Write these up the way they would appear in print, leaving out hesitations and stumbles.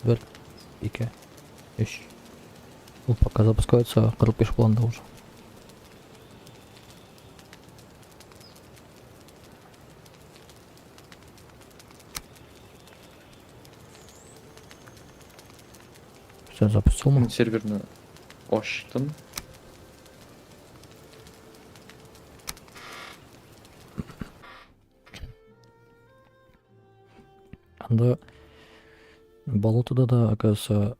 Бер, ике, өч. Ул пока запускается, 45 планда уже. Все, запустил мы. Мин серверны ачтым. Анда болотода да, оказывается,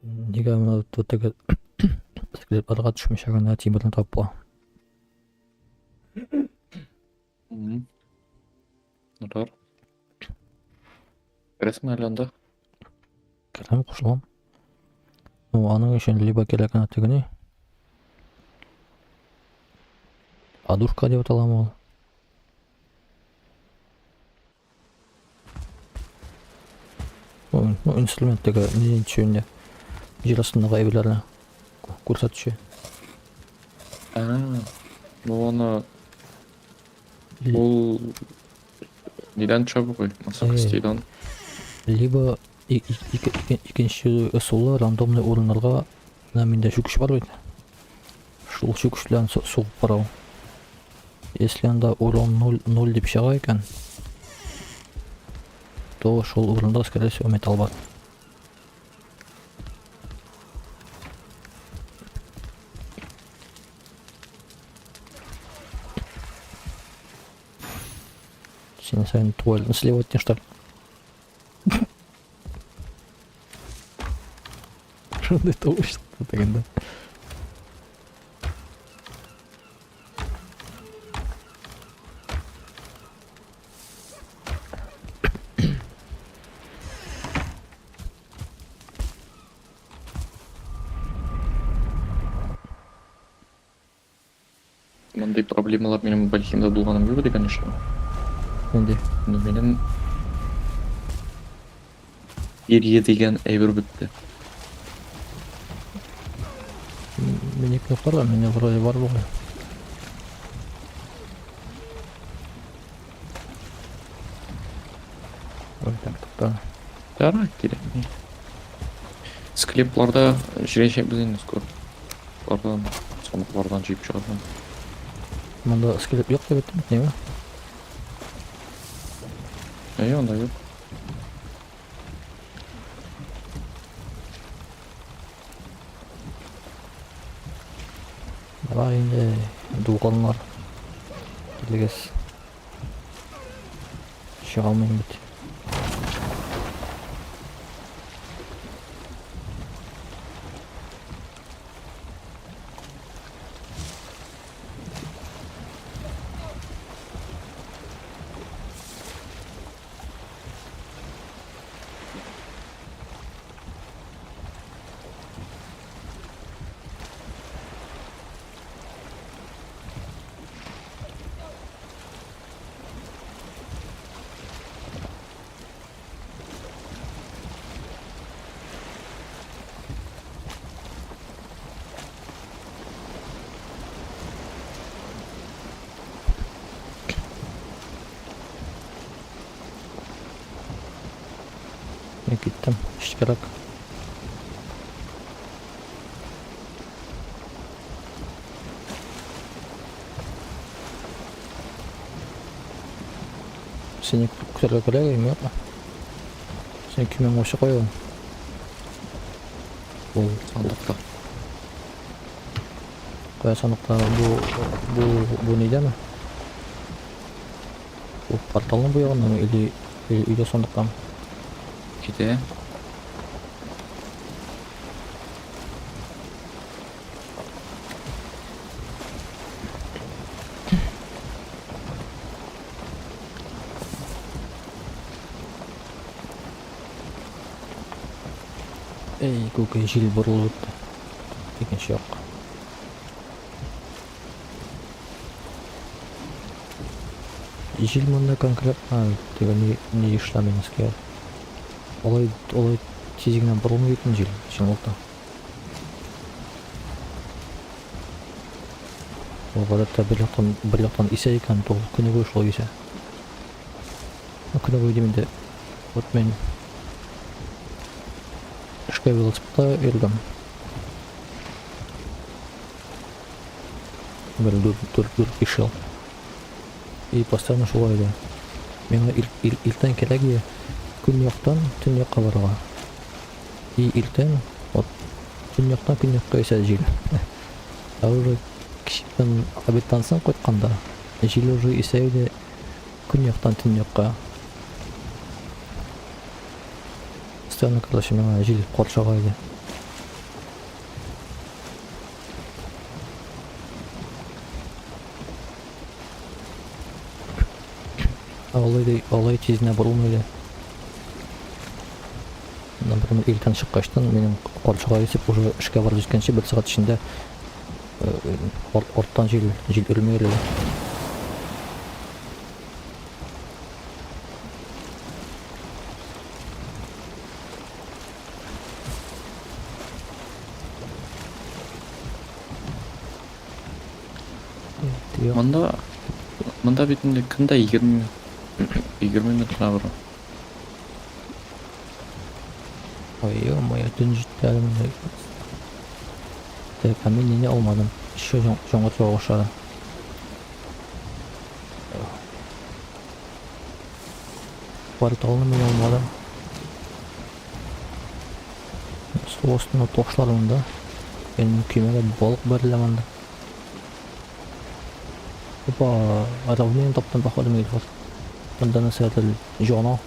нигә менә вот теге скелетларга төшмичә генә тимерне табып була. Мгм. Ярар. Керәсеңме әле анда? Керәм, кушылам. Ну, аның өчен либо кирәк ана тегене. Подушка дип аталамы ул? Ну, инструмент теге ни төшүендә. Җир астындагы әйберләрне күрсәтүче. А, ну аны ул нидән төшә бугай? Маса костейдан. Либо икенче ысулы рандомный урыннарга менә миндә чүкеч бар бит. Шул чүкеч белән сугып карау. Если анда урон 0, 0 дип чыга икән, то шул урында, скорее всего, металл бар. Син сен туалетны сливать не что ли? Шундый тавыш чыкты тегендә. Мондый проблемалар минем Вальхеймда булганым юк иде, конечно. Нинди? Но минем перья дигән әйбер бетте. Минеке кара, мине вроде бар бугай. Ой, так, тукта. Ярар, кирәкми. Склепларда җыячакбыз инде скоро. Лардан, сандыклардан җыеп чыгарган. Монда склеп юк дип әйттем, неме? Әйе, анда юк. Давай инде, дуганнар. Килегез. Чыга алмыйм бит. Мин киттем. Эчкәрәк. Сине көтәргә кирәк име юкмы? Син көймәң вообще кая ул? Ул сандыкта. Кая сандыкта? Бу нидәме? Бу порталның бу ягындамы или өйдә сандыктамы? Китә. Эй, күке җил борылып үтте. Икенче якка. Җил монда конкретно теге ни, ни эшләми искә. Алай, алай тиз генә борылмый бит җил, чынлыкта. Ул гадәттә бер яктан, бер яктан исә икән, то ул көне буе шулай исә. Ну, көне буе дим инде. Вот мин Эшкә велосипедта йөрдем. Бер дүрт, дүрт, дүрт, биш ел. И постоянно шулай иде. Миңа ир, ир, иртән кирәк иде көньяктан төньякка барырга. И иртән вот төньяктан көньякка исә җил. Ә уже кичтән обедтан соң кайтканда җил уже исә иде көньяктан төньякка. Постоянно, короче, миңа җил каршыга иде. Алай да алай тиз генә борылмый иде. Например, иртән чыккачтан минем каршыга исеп уже эшкә барып җиткәнче бер сәгать эчендә арттан җил җил өрми әле. Монда монда бит инде көн дә 20 минут 20 минут кына бара. Ой, ё-моё, төн җитте әле монда. Так, а мин нине алмадым? Еще яңгыр ява башлады. Порталны мин алмадым. Су астында ташлар монда. Минем көймәгә балык бәрелә монда. Опа, равнину таптым, походу, мин вот. Монда нәрсәдер җана.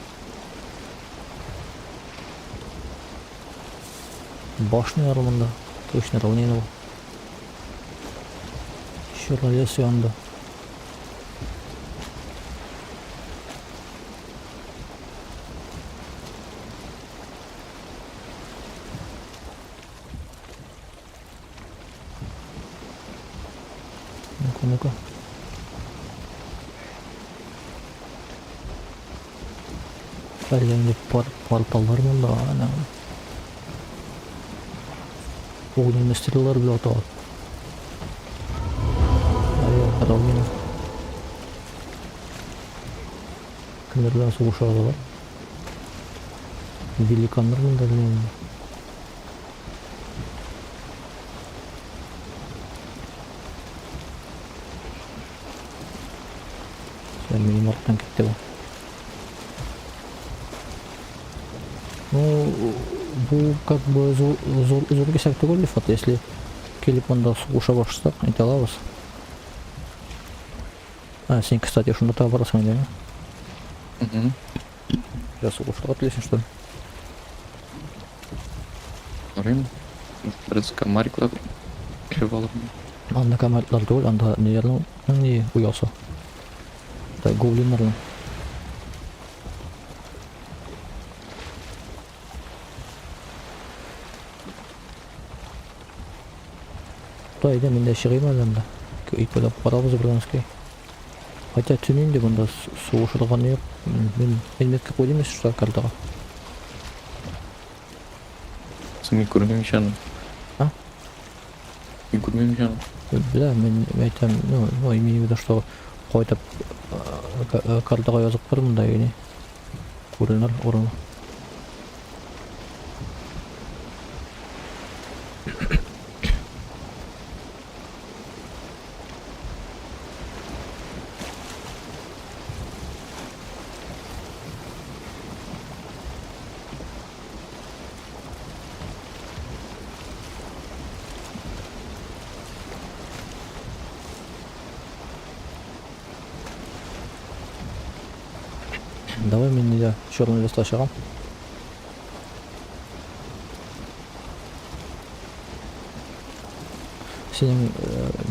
Башня монда. Точно равнина бу. Черный лес янды. Ну-ка, ну-ка. Әллә инде пар порталлар монда, әнә. Огненный стрелалар белән ата. Әйе, равнина. Кемнәр белән сугыша алалар? Великаннар монда әллә инде. Сәл минем арттан китте бу. Ну, бу как бы зур, зур, зур кисәк түгел, Рифат, если килеп монда сугыша башласак, әйтә алабыз. А, син, кстати, шунда таба барасың инде, Угу. Я сугышырга телисең, что ли? Карыйм. Бераз комариклар кереп алырмын. Анда комариклар түгел, анда ниләрнең ни оясы. Да, гоблиннарның. Да, әйдә, мин дә чыгыйм әле анда. Икәүләп карабыз Брянский. Хотя төн инде монда сугышырга ни юк. Мин мин метка куйдым если что картага. Син мин күрмим ич аны. А? Мин күрмим ич аны. Белә, мин әйтәм, ну, ну, имею в виду, что кайтып картага язып куйдым монда или күренер урыны. Давай мин нидә черный леста чыгам. Синең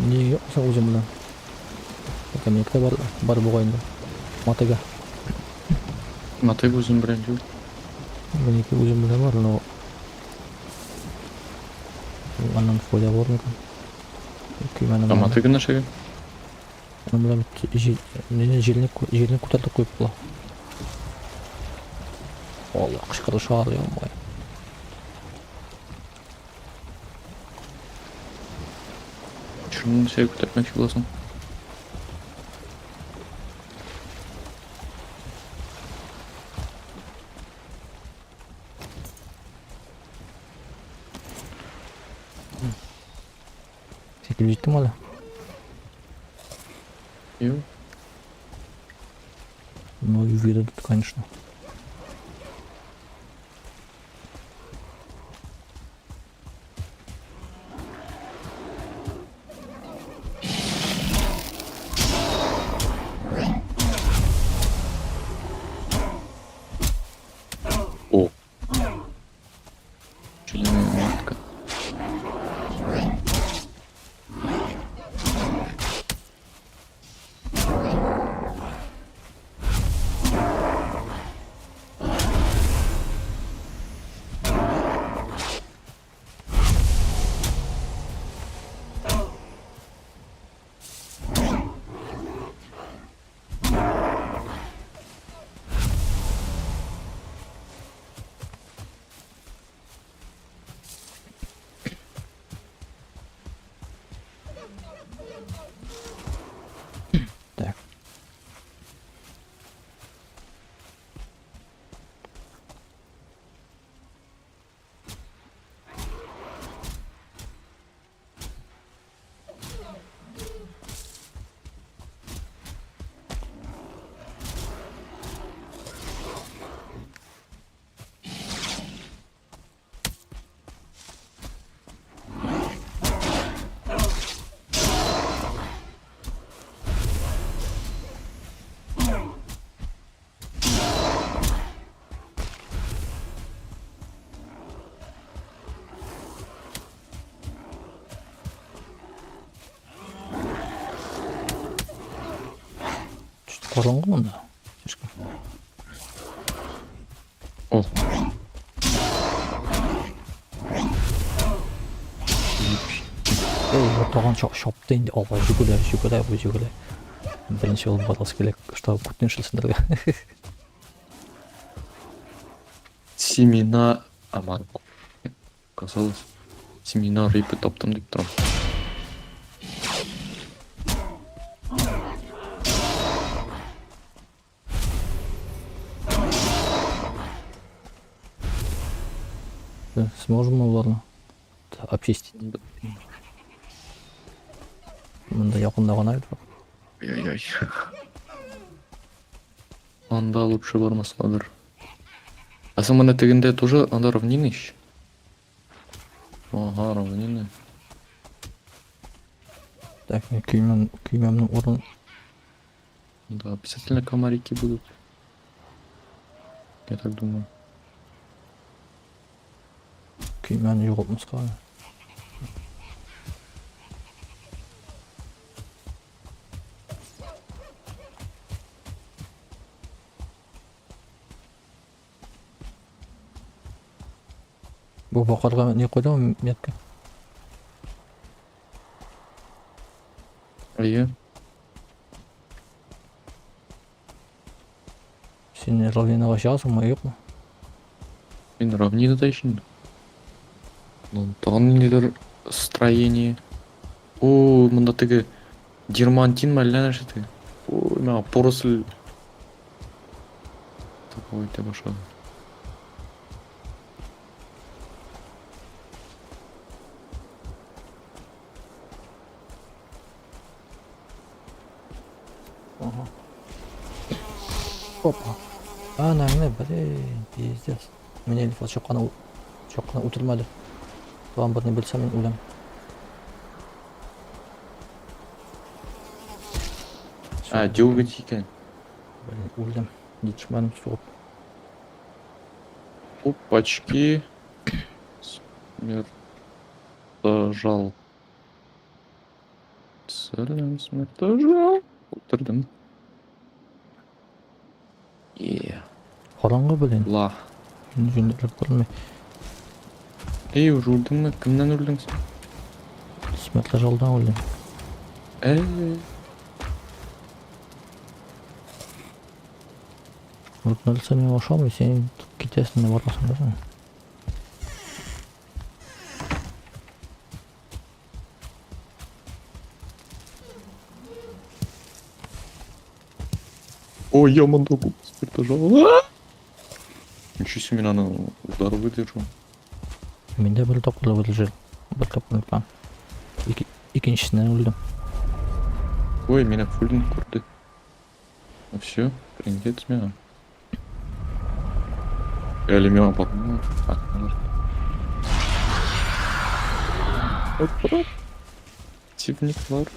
ни юк соң үзең белән? Минеке бар, бар бугай инде. Мотыга. Мотыга үзем белән юк. Минеке үзем белән бар, но аннан файда булыр микән? Көймәнең. Ә мотыга нәрсәгә? Аның белән бит җил, җилне, җилне күтәртеп куеп була. Алла, кычкырышалар, ё-моё. Шуны нәрсәгә күтәртмәкче буласың? Килеп җиттең әле? Юк. Ну, видно тут, конечно. О. Пчелиная матка. Так. Что-то караңгы монда. Слишком. О. Эй, вот тагын чапты инде. Алга җөгелә, җөгелә, бу җөгелә. Беренче булып барасы килә, чтобы күтен шелсендергә. Семена... Аман. Казалось. Семена рыбы таптым дип торам. Сможем мы ладно обчистить? Монда якында гына бит. Ой-ой-ой. Анда лучше бармаскадыр. А син менә тегендә тоже анда равнина ич. Ага, равнина. Так, мин көймәм, көймәмнең урын Да, обязательно комарики будут. Я так думаю. Көймәне югалтмаска. Бу бакырга не куйдың метка? Әйе. Син равнинага чыгасыңмы, юкмы? Мин равнинада ич инде. Ну, тагын ниндидер строение. О, монда теге дермантин мәллә нәрсә теге. Ой, миңа поросль такой итә башлады. Ага. Опа. Анаңны, блин, пиздец. Меня эльфа чак кына чак кына үтермәде. Тагын берни белсәм мин үләм. А, деготь икән. Блин, үлдем. Җитешмәдем сугып. Опачки. Смертожал. Сәлам, смертожал. Утырдым. Е, Караңгы, блин. ла. Җүнләп күренми. Эй, уже үлдеңме? Кемнән үлдең син? Смертожалдан үлдем. Э, Вот нәрсә миңа ошамый, син китәсең дә барасың да. Ой, я монда смертожал. А! Ничего себе, мин аны удар выдержал. Миндә бер тапкыр выдержал. Бер тапкыр план. Ике, Икенчесеннән үлдем. Ой, мине фуллинг күрде. Ну все, трындец миңа. Әле миңа бармы? Противниклар.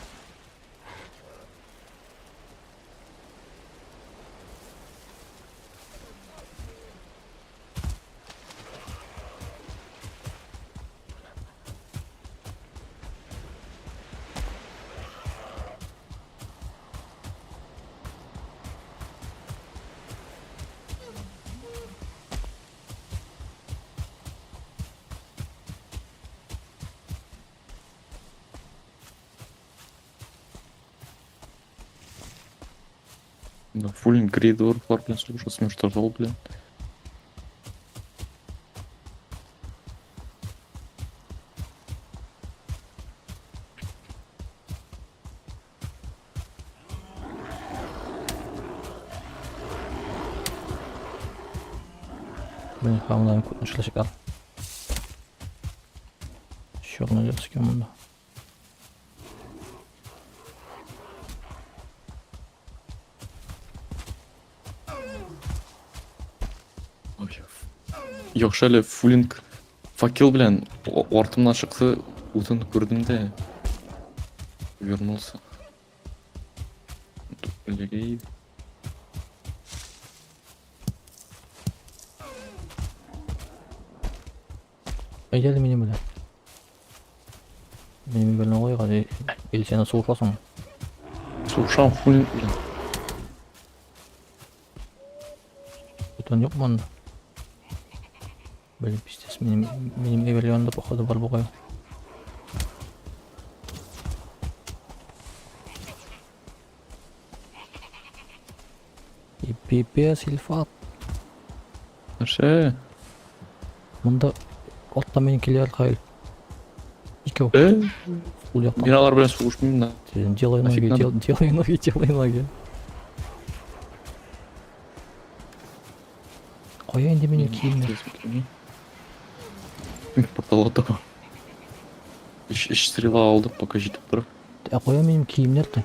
Да, фуллинг грейдворфлар белән сугышасың, уничтожал, блин. Блин, хамдан күтнешләшек ал. Черный лес икән монда. Ой. Яхшы әле фуллинг факел белән артымнан чыкты, утын күрдем дә вернулся. Легей. Әйдә әле минем белән. Минем белән алай гади. Или сен сугышасың. Сугышам фуллинг белән. Утын юк монда. Блин, пиздец, минем әйбер янында походу бар бугай. И пипец, Илфат. Нәрсә? Монда атта минем киләр хәл. Икәү. Э? Ул яктан. Мин алар белән сугышмыйм да. Делай ноги, Нафиг надо? делай ноги, делай ноги. Кая инде минем киемнәр? Мин порталга таба. Өч стрела алдым, пока җитеп тора. Ә кая минем киемнәр дә?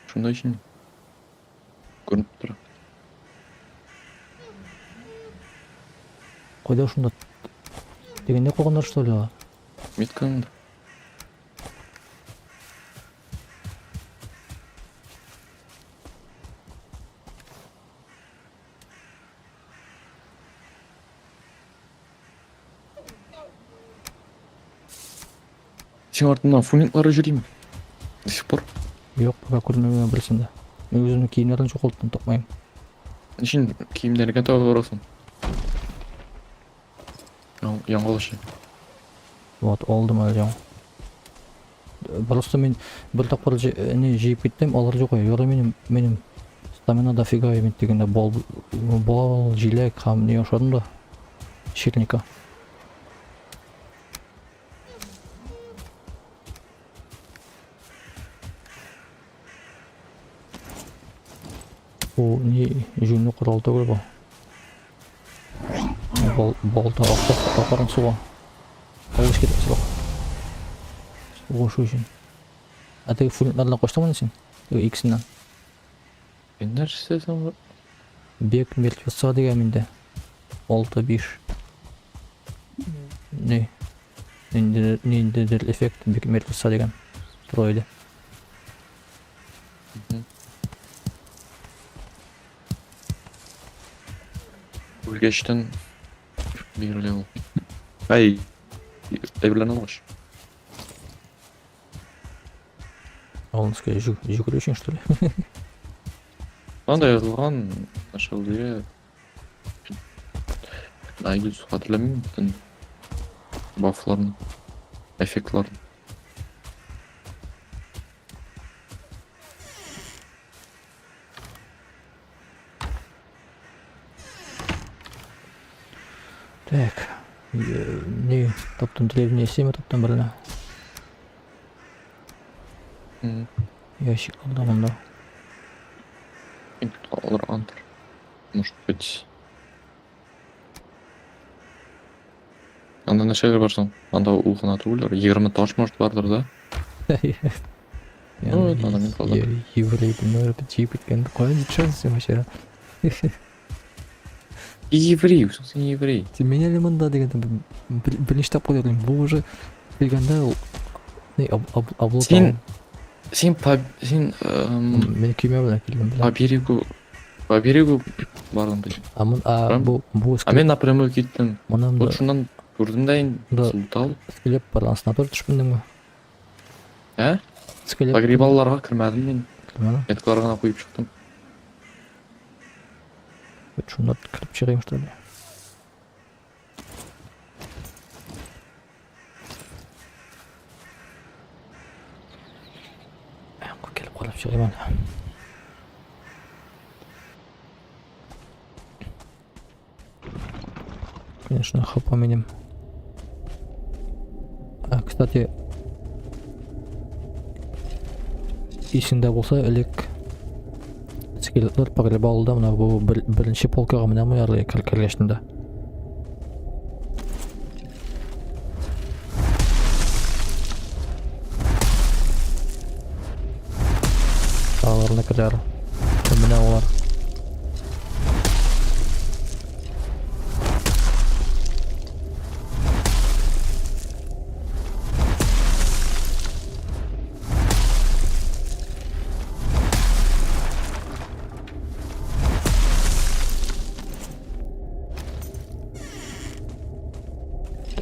Шунда өчен. Күренеп тора. Кайда шунда? Дигәндә куйганнар что ли алар? Метканы да. Син артыңнан фуллинглары йөриме? До сих пор. Юк, пока күрмәгән берсен дә. Мин үземнең киемнәрен югалттым, тапмыйм. Ничен киемнәргә таба барасың? Яңалышы. Вот, алдым әле яңа. Просто мин бер тапкыр не җыеп киттем, алар юк. Ярый минем стамина дофига мин дигәндә бал бал, җиләк һәм не ашадым да. Черника. Бу не җүнле корал түгел бу. Бал, балта акарын суга. Авыз китеп сорак. Сугышу өчен. Ә теге фуллардан качтыңмы син? Теге икесеннән. Нәрсә соң бу? Бег мертвеца дигән миндә. 6-5. Не? Ниндидер эффект бег мертвеца дигән. Тора иде. Үлгәчтән бирелә ул. Әй, әйберләрне алгач. Ул нескә җүкерү өчен что ли? Анда язылган нәрсә бирә. Айгөл хәтерләмим бөтен бафларны, эффектларны. Так. Не, таптым древнее семя таптым берне. Ящик алда монда. Алыр антыр. Может быть. Анда нәрсәләр бар соң? Анда ул гына түгел, 20 таш может бардыр да? Ну, это надо, мин калдым. Еврей, ну, это чип иткән. Каян җитешәсең син вообще? Еврей, соң син еврей. Син мин әле монда дигәндә берничә тапкыр йөрдем. Бу уже килгәндә ул не облот. Син по син Мин көймә белән килдем. По берегу по берегу бардың бит. А мон а бу бу А мин напрямую киттем. Моннан Вот шуннан күрдем дә инде. Султал. Скелет бар, астына тоже төшеп мендеңме? Ә? Скелет. Погребалларга кермәдем мин. Кермәдең? Меткалар гына куеп чыктым. Вот шунда кереп чыгыйм, что ли? Килеп карап чыгыйм әле. Конечно, хп минем. А, кстати, исеңдә булса, элек скелетлар погребалда менә бу беренче полкага менә ярый кергәчтендә. Аларны керәр. Менә алар.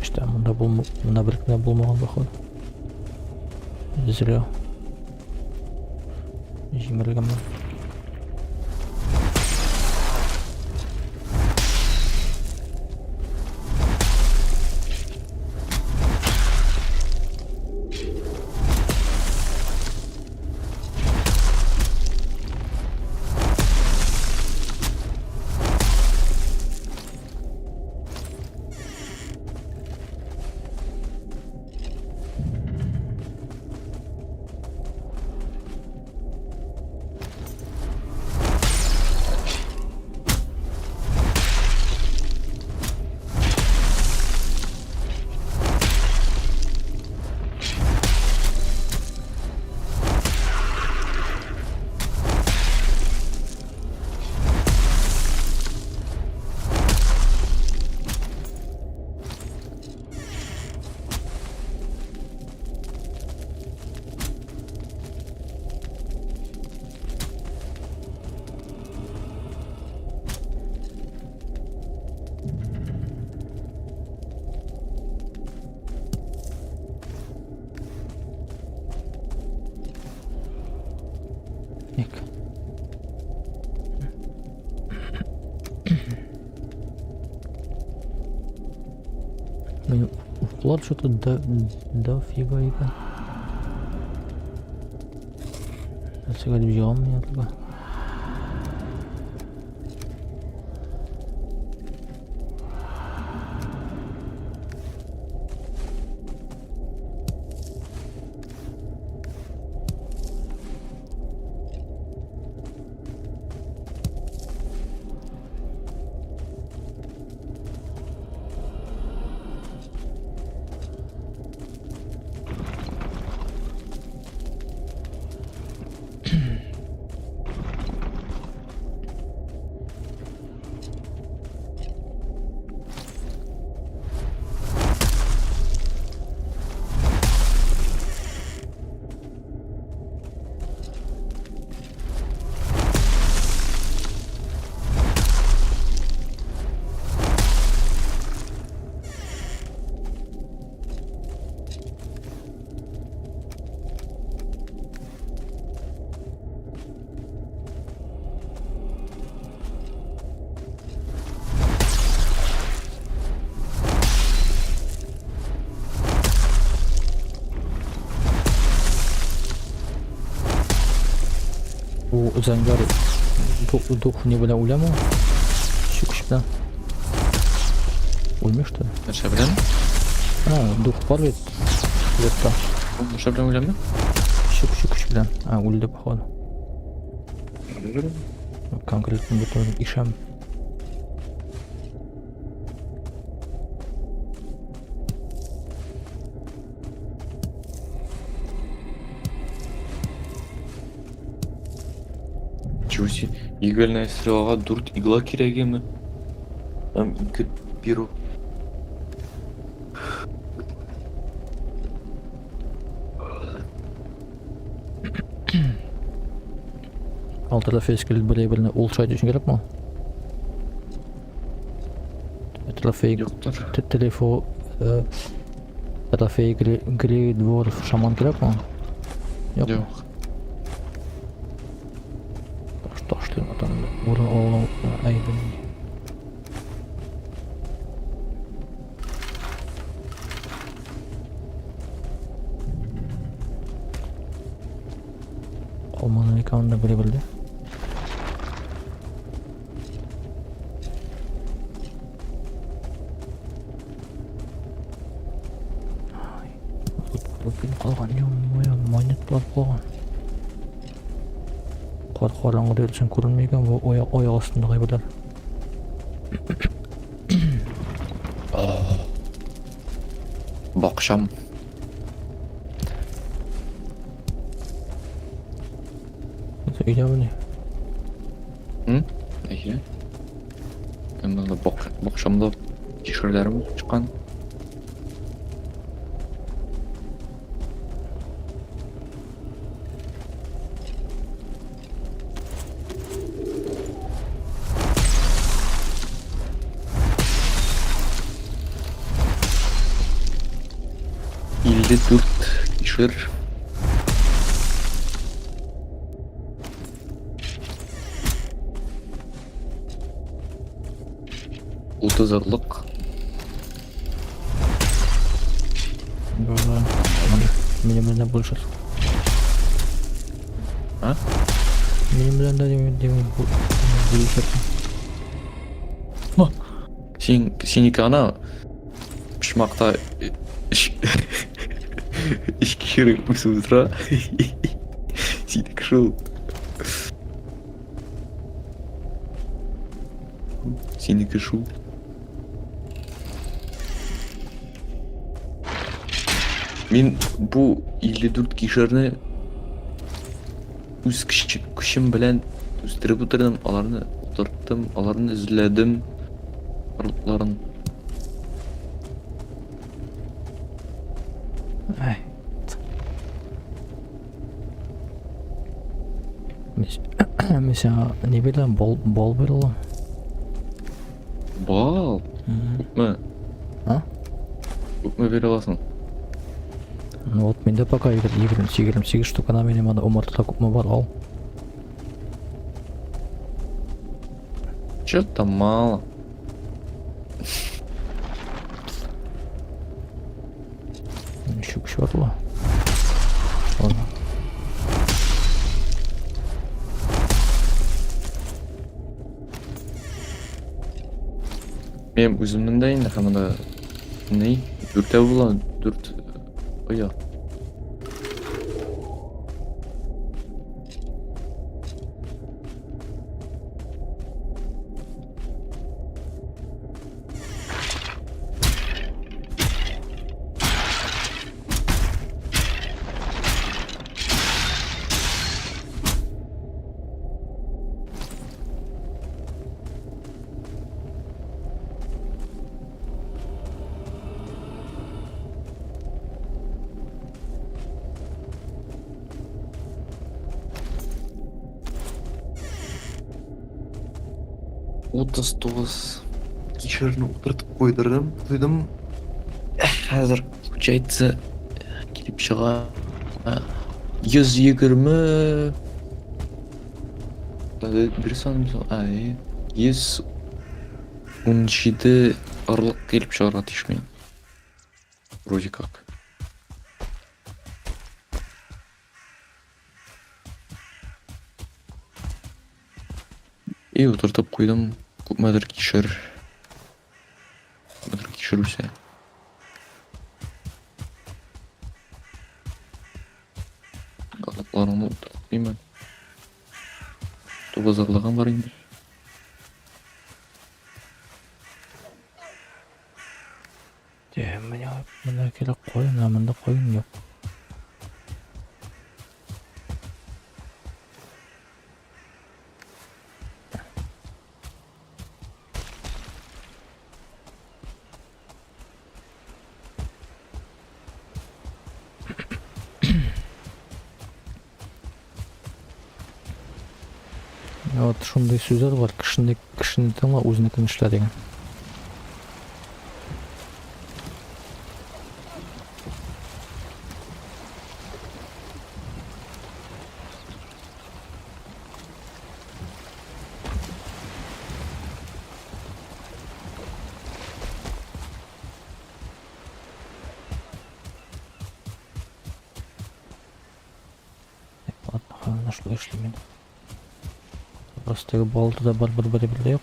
Işte монда бул монда бер генә булмаган походу. Зря. Җимерелгән. Ник. Блин, уклад что-то до дофига икән. Нәрсәгә дип җыям мин ятырга? Бу зәңгәр дух не белән үләме? Чүкеч белән. Үлми что ли? Нәрсә белән? А, дух бар бит. Скелетта. Нәрсә белән үләме? Чүкеч белән. А, үлде походу. Конкретно бөтен ишәм. себе, игольная стрелага дүрт игла кирәгеме? Там ике перо. Алты трофей скелет бер-берне улучшать өчен кирәкме? Трофей Юктыр. Телефон трофей Грей Дворф шаман кирәкме? Юк. Юк. Ташлыйм атамны. Урын алу әйбен. Калмады икән анда бер белде. Калган, ё-моё, монетлар калган. Кар караңгыда йөрсәң күренми икән бу аяк аяк астындагы әйберләр. Бакчам. Өйдәмени? Әйе. Мен монда бакчамда кишерләрем чыккан. 54 кишер. 30 орлык. Да. Минем белән дә бүлешер. А? Минем белән дә бүлешер. Син синеке ана почмакта өч өч кишер үсеп утыра. Синеке шул. Синеке шул. Мин бу 54 кишерне үз көчем белән үстереп утырдым, аларны утырттым, аларны эзләдем. Орлыкларын. Ай. Мин сиңа ни бирдем? Бал, бал бирә алам. Бал? Күпме? А? Күпме бирә аласың? Ну вот миндә пока 28 штук ана минем анда умартада күпме бар, ал. Чё-то мало. Ничек көч бар ла. Ладно. Минем үземнең дә инде һәм анда ни дүртәү була, дүрт оя. 39 кишерне утыртып куйдырдым, куйдым. Хәзер получается килеп чыга 120 бер сан ай 117 орлык килеп чыгарга тиеш мин. Вроде как. И утыртып куйдым. Күпмедер кишер. Күпмедер кишер үсә. Орлыкларымны утыртып куймын. Тугыз орлыгым бар инде. Менә монда кирәк каен, ә монда каен юк. Шундый сүзләр бар, кешене кешене тыңла, үзенекен эшлә дигән. Ладно, ладно, шулай эшлим инде. Просто теге балта да бар, бер бер бер юк.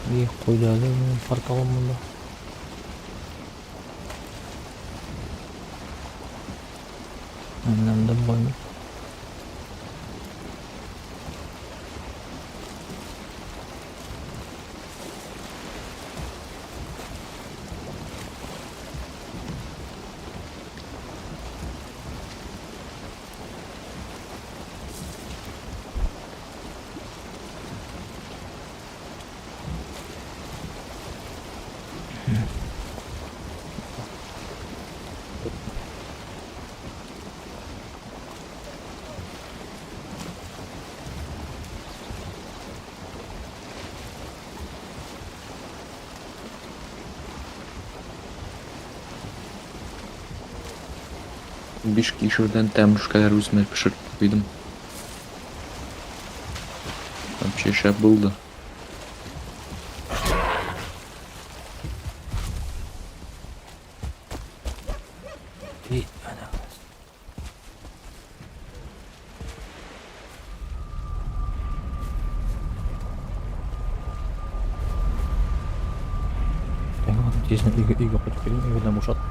И куйды әле минем порталым монда. Менә монда бугай. Биш кишердән тәмлүшкәләр үземә пешереп куйдым. Вообще шәп булды. И, әнә. Тиздән өйгә өйгә кайтып килим, өйгә бушат.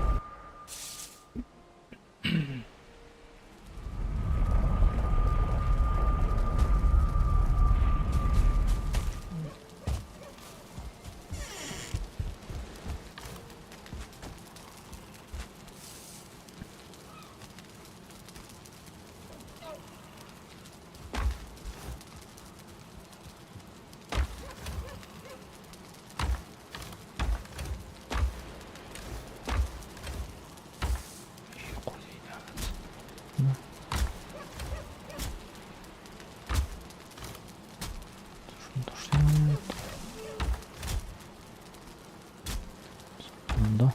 Монда.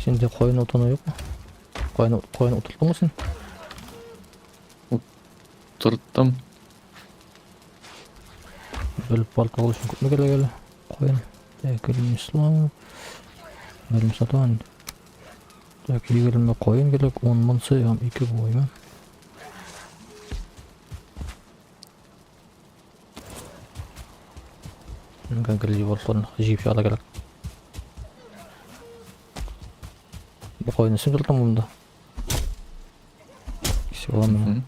Синдә каен утыны юкмы? Каен каен утырттыңмы син? Утырттым. Бер портал өчен күпме кирәк әле? Каен. Так, ремесло. Бер сатан. Так, 20 каен кирәк, 10 мыңсы һәм 2 буймы. Гриль җыеп чыгарга кирәк. Бу кайны син тотам монда. Кисеп алам моны.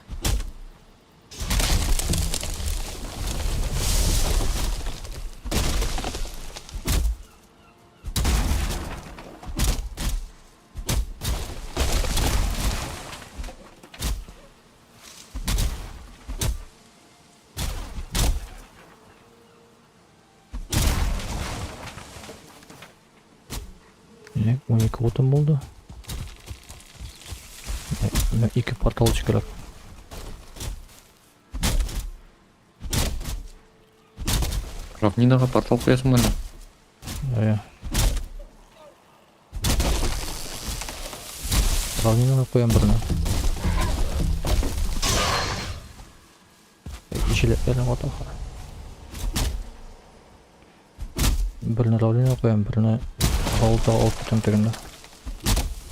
Так, 12 утын булды. Менә ике портал кирәк. Равнинага портал куясың әллә? Әйе. Равнинага куям берне. Ишеләкләрне вата. Берне равнинага куям, берне алта алып китәм тегендә.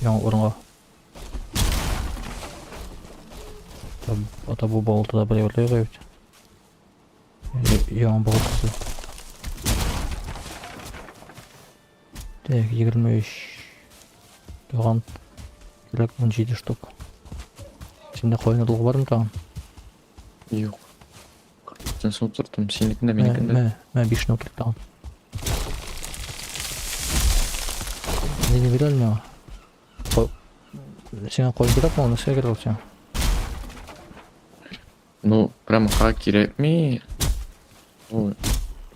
Яңа урынга. Ата бу балтада бер әйбер бит. Яңа балтасы. Так, 23. Тагын кирәк 17 штук. Синдә кайын орлыгы бармы тагын? Юк. Сен утырттым, синекендә, минекендә. Мә, мә, 5-не утырт тагын. Не бирә миңа? Сиңа кайын кирәкме? Нәрсәгә кирәк ул сиңа? Ну, прям ха кирәкми. Ну,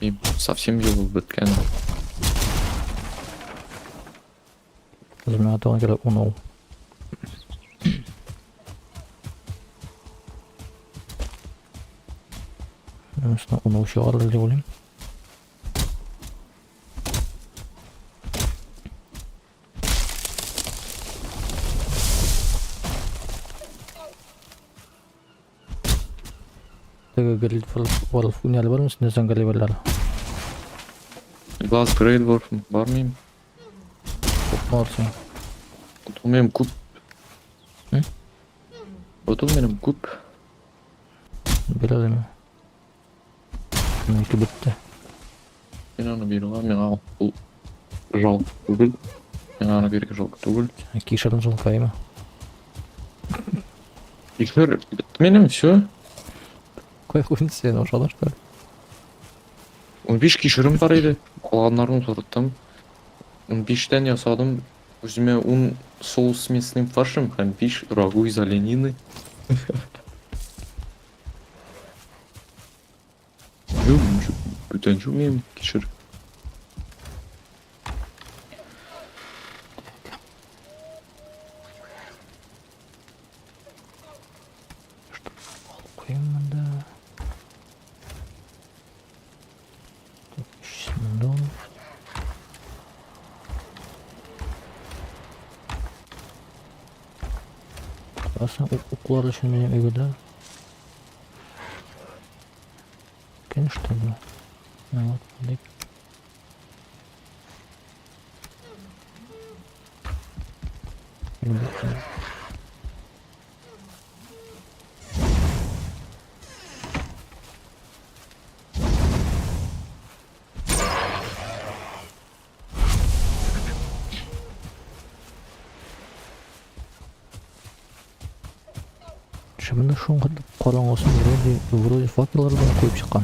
мин совсем юк беткән. Хәзер миңа тагын кирәк 10 ул. Менә 10 ул чыгарыр дип уйлыйм. Теге Гриль Варф уйнары бармы синдә зәңгәр әйберләр? Глаз Грейд Варф бар мин. Күпме бар син? Ул минем күп. М? Ул минем күп. Бир әле миңа. Минеке бетте. Мин аны бирә алам, миңа ул жалко түгел. Миңа аны бирергә жалко түгел. Кишерен жалко әйме? Кишер бетте минем, все. Кая куйдың син ашадың что ли? 15 кишерем бар иде. Калганнарын утырттым. 15-тән ясадым. Үземә 10 соус с мясным фаршем һәм 5 рагу из оленины. Юк, бүтән юк минем кишер. Алып куйыйм монда. Так, өчесе монда ул. Куясың уклар өчен минем әйберләр. Конечно, бу. Ну вот, дип. Минем Шымында шуңа караңгысын вроде факеллар белән куеп чыккан.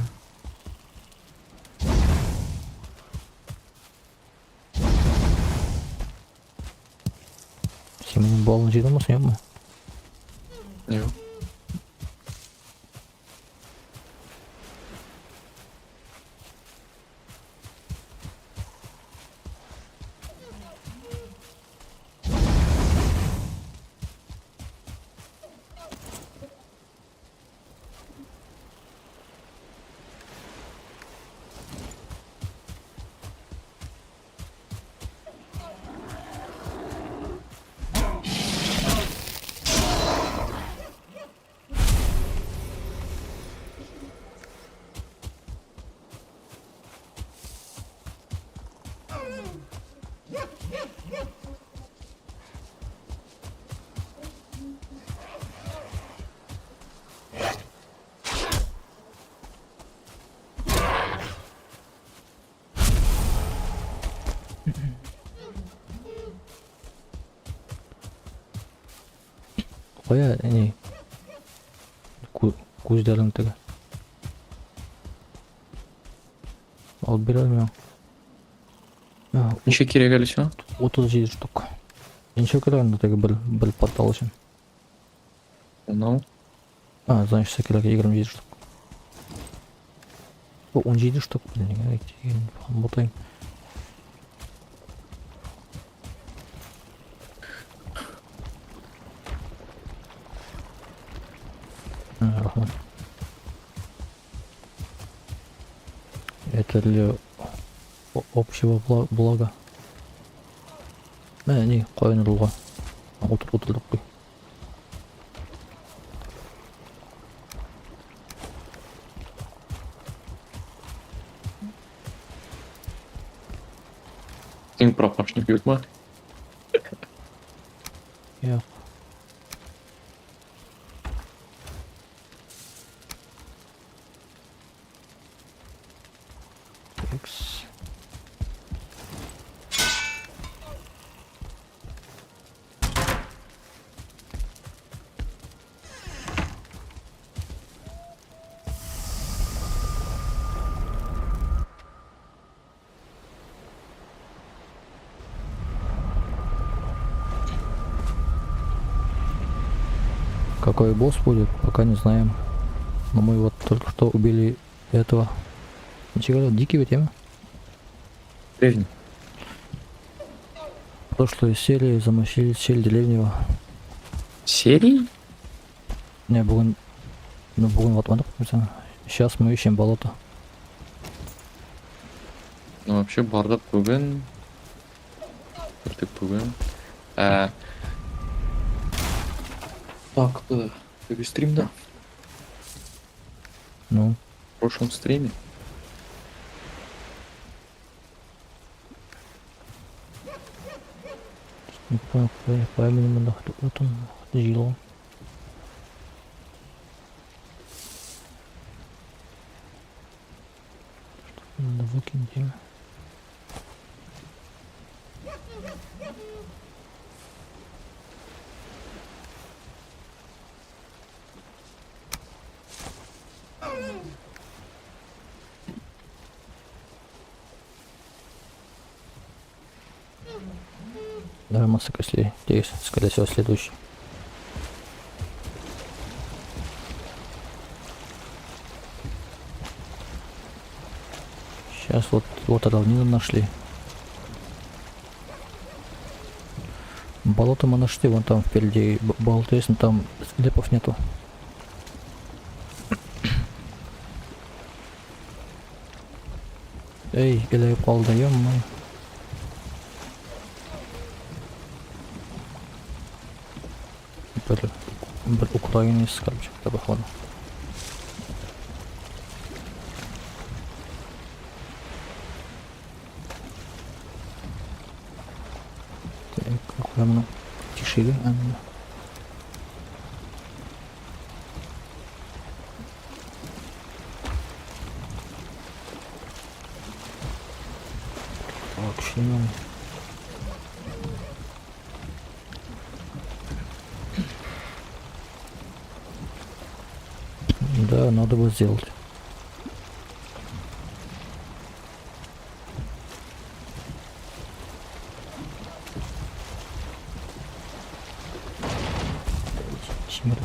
Син минем балны җыйдыңмы, син юкмы? Юк. Кая, ни? Күзләрең теге. Алып бир әле миңа. Ничә кирәк әле сиңа? 37 штук. Ничә кирәк инде теге бер портал өчен? Унау. А, значит, кирәк 27 штук. Бу 17 штук, блин, бутайм. Рәхмәт. Это для общего блага. Менә ни, каян урылган. Утыр, утырдык куй. Син пропашник юкмы? Юк. X. Какой босс будет, пока не знаем. Но мы вот только что убили этого. Ничего, дикий ведь, а? Древний. В прошлой серии замочили цель деревнего. Серии? Не, бүген... Ну, бүген ватмадык. Сейчас мы ищем болото. Ну, вообще бардык бүген. Бардык бүген. Ә, так, теге стримда. Ну, В прошлом стриме. Не понял, кая минем монда утын җыелган. Что надо выкинуть, я? Давай масса костей. Здесь, скорее всего, следующий. Сейчас вот равнину нашли. Болото мы нашли, вон там впереди болото есть, но там склепов нету. Эй, эләгеп калды, ё-моё. Бер украинец, короче, походу. Так, куя моны тишеге, әмма. Так, көчле. Да, надо бы сделать. Тимир.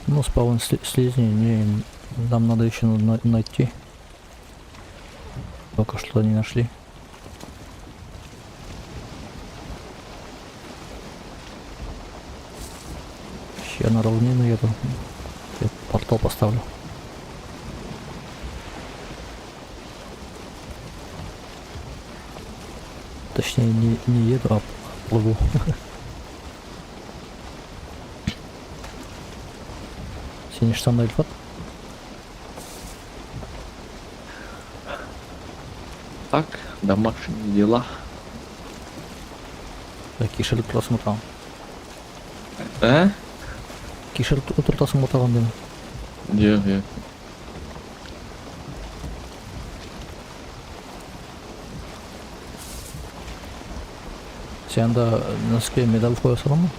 Ну, спаун слизни, не, нам надо еще найти. Пока что не нашли. Я на равнину еду. Я портал поставлю. Точнее, не еду, а плыву. Син ништән Ильфат? Так, домашние дела. Кишер торасың тагын. Ә? Кишер утыртасың тагын дим. Юк, юк. Син анда носки медаль куясыңмы?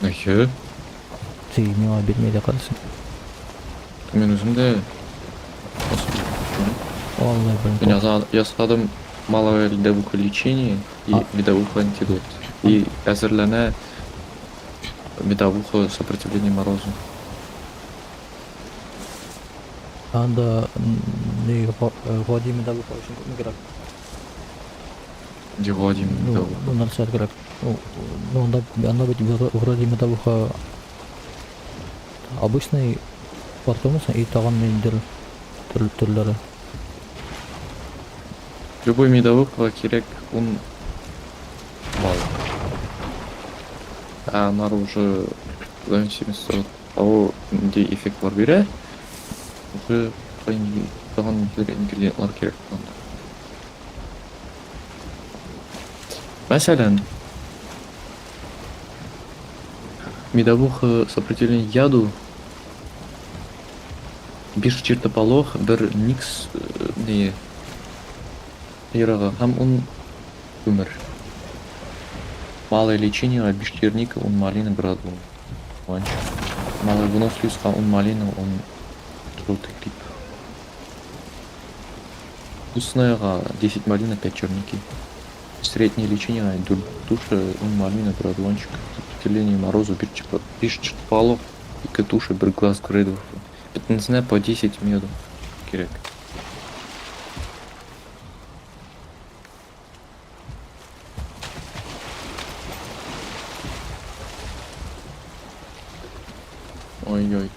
Әйе. Ти миңа бирмәй дә карыйсың. Мин үзем дә Алла, блин. Мин ясадым малое ледовухо лечение и медовуха антидот. И әзерләнә медовуха сопротивление морозу. Анда не гади медовуха өчен күпме кирәк? Где Владимир Ну, медовуха? ну, нәрсә кирәк? Ну, анда бит вроде медовуха обычный бар түгелме и тагын ниндидер төрләре. Любой медовухага кирәк 10 балл. А аннары уже в зависимости от того, нинди эффектлар бирә, уже тагын ниндидер ингредиентлар кирәк анда. Мәсәлән, медовуха сопротивление яду, биш чертополох, бер никс не ярага һәм ун күмер. Малое лечение, биш черника, ун малина, бер одуванчик. Малая выносливость, ун малина, ун желтый гриб. Вкусная 10 малина, 5 черники. Среднее лечение, душа, ун малина, бер одуванчик. Сопротивление морозу, биш чертополох, ике туша, бер глаз грейдов. 15 по 10 меду. Кирәк. Ой-ой.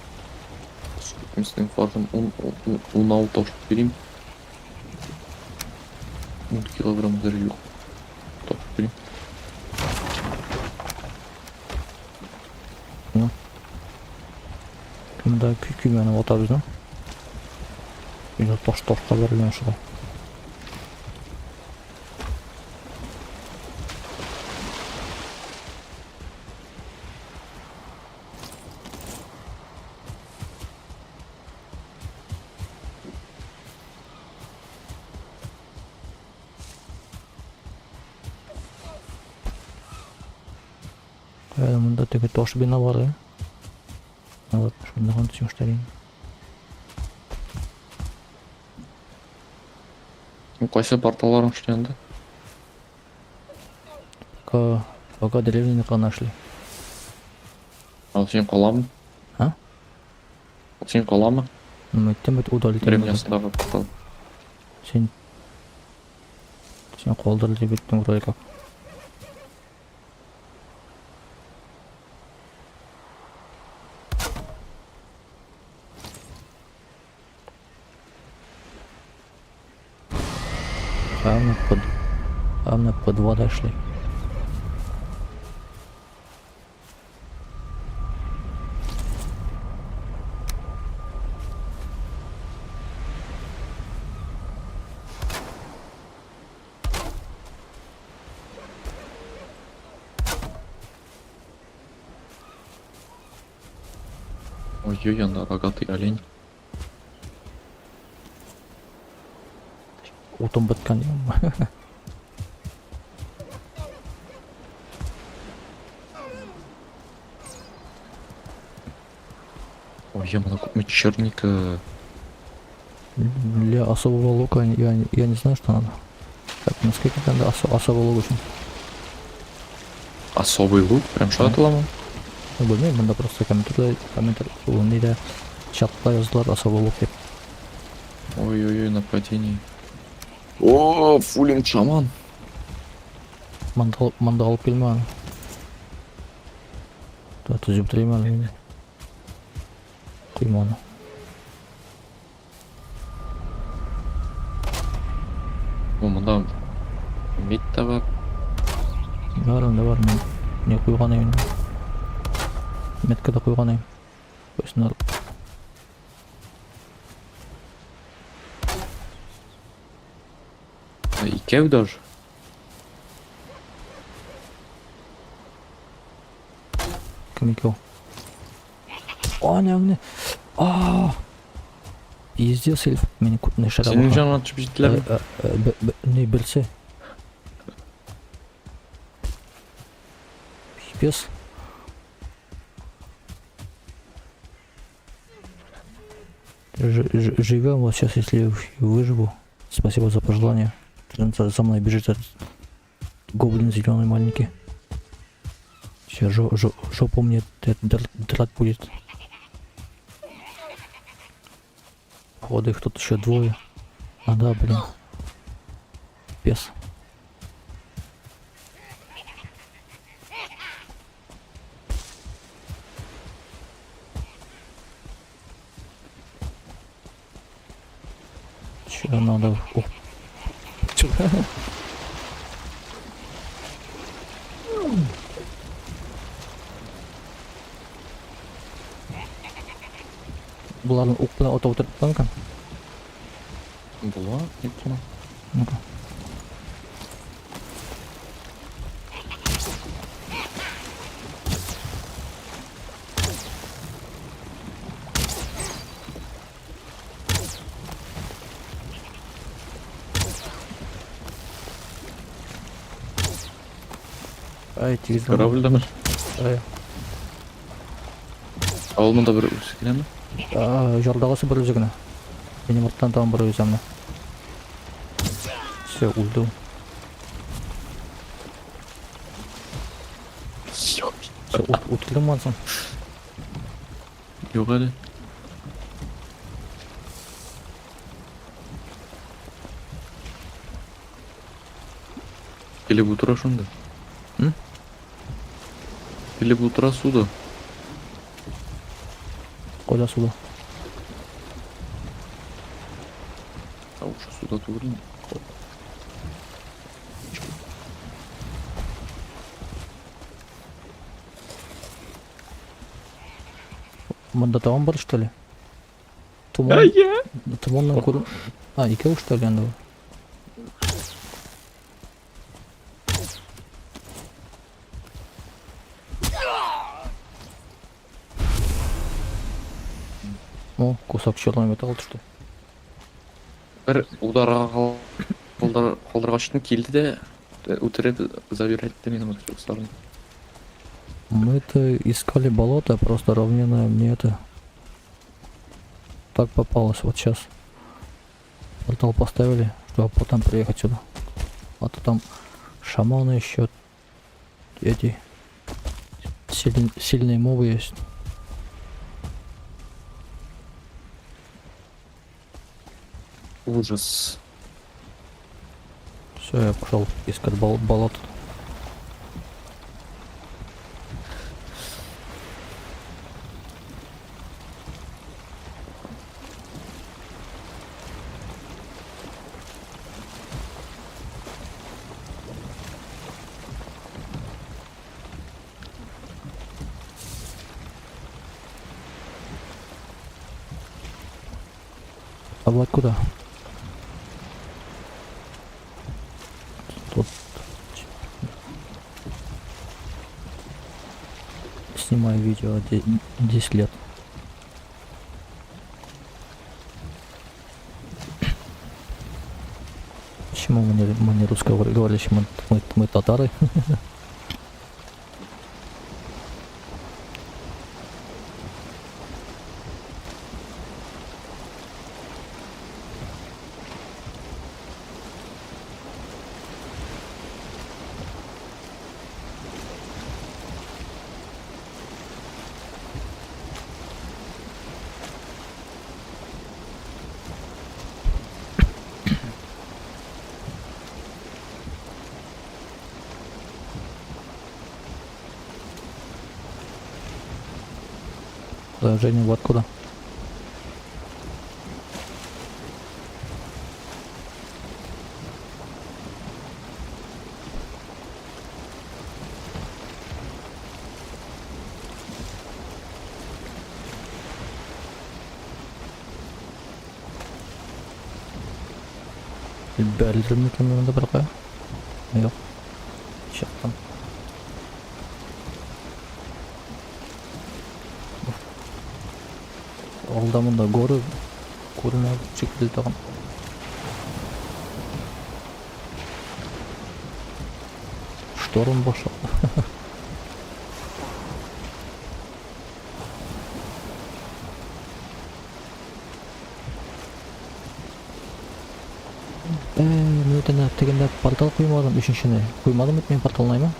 Мясным фаршем ун ташып бирим. 10 килограмм даже юк. Ташып бирим. Ну. Монда көймәне ватабыз да. Инде таш ташка бәрелгән шулай. Монда теге таш бина бар, ә? Вот, шундаган төшмешләр. Кайсы порталларың эшләнде? Пока деревню нашли. Ал син каламы? А? Син каламы? Ну, әйттем бит, удалить. Деревнясындагы портал. Син калдыр дип әйттең вроде как. Явно под водой шли. Ой-ой, анда рогатый олень. Утын беткән. Ой, я монда күпме черника. Для особого лука я не знаю, что надо. Так, на сколько надо особый лук өчен? Особый лук? Прям шулай аталамы? Ну, белмим, монда просто комментарий, комментарий, нидә чатта яздылар особый лук дип. Ой-ой-ой, нападение. О, фулин шаман. Монда алып килмә аны. Төзеп бетерим әле инде. Койманы. О, монда Медь тә бар. Бар анда бар мин. Не куйган идем. Метка да куйган идем. Куйсыннар. Икәү даже. Кем икәү? Анаңны. А! Пиздец, эльф мине күтенә шәрә. Синең җаныңа төшеп җиттеләрме? Не берсе. Пипец. Живем вот сейчас, если выживу. Спасибо за пожелание. За мной бежит этот гоблин зеленый маленький. Сейчас жопу мне драть будет. Походу их тут еще двое. А да, блин. Пес. Че надо? О. Чё? Буларны ук белән атып утырып була микән? Була, ник була. Ну-ка. Ай, телефон. Корабльдамы? Ай. Ә ул монда бер үзе генәме? А, Жардагысы бер үзе генә. Минем арттан тагын бер үзе менә. Все, үлде ул. Юк. Все, үтердеңме анысын? Юк әле. Килеп утыра шунда. М? Килеп утыра суда. Кайда суда? Ә ушы суда түгел инде. Монда тагын бар, что ли? Томан, Әйе. томаннан күрен... А, икәү, что ли, анда? О, кусок черного металла төште. Бер ударга калдыргачтын килде дә үтереп забирать итте минем ресурсларны. Мы-то искали болото, просто равнина мне это так попалось вот сейчас. Портал поставили, чтобы потом приехать сюда. А то там шаманы еще эти сильные мобы есть. Ужас. Все, я пошел искать болото. А вот куда? Тут снимаю видео 10 лет. Почему мы не русскоговорящие, мы татары? Да, Женя, вот откуда? Бәрелдем микән мин монда бер кая? Юк. Чыктым. Алда монда горы күренә шикелле тагын. Шторм башланды. Э, мин үтәнә тегендә портал куймадым өченчене. Куймадым бит мин порталны, әйме?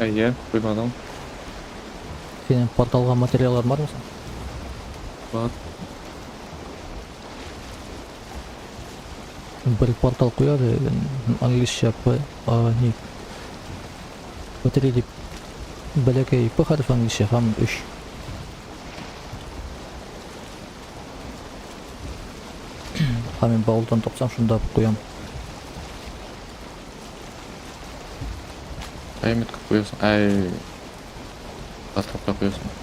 Әйе, куймадың. Синең порталга материаллар бармы соң? Бар. Бер портал куяды, английча П, А, не. П3 дип бәләкәй П хәрефе английча һәм 3. Һәм мин баулдан тапсам, шунда куям. Әй, метка куясың. Әй, порталга куясың.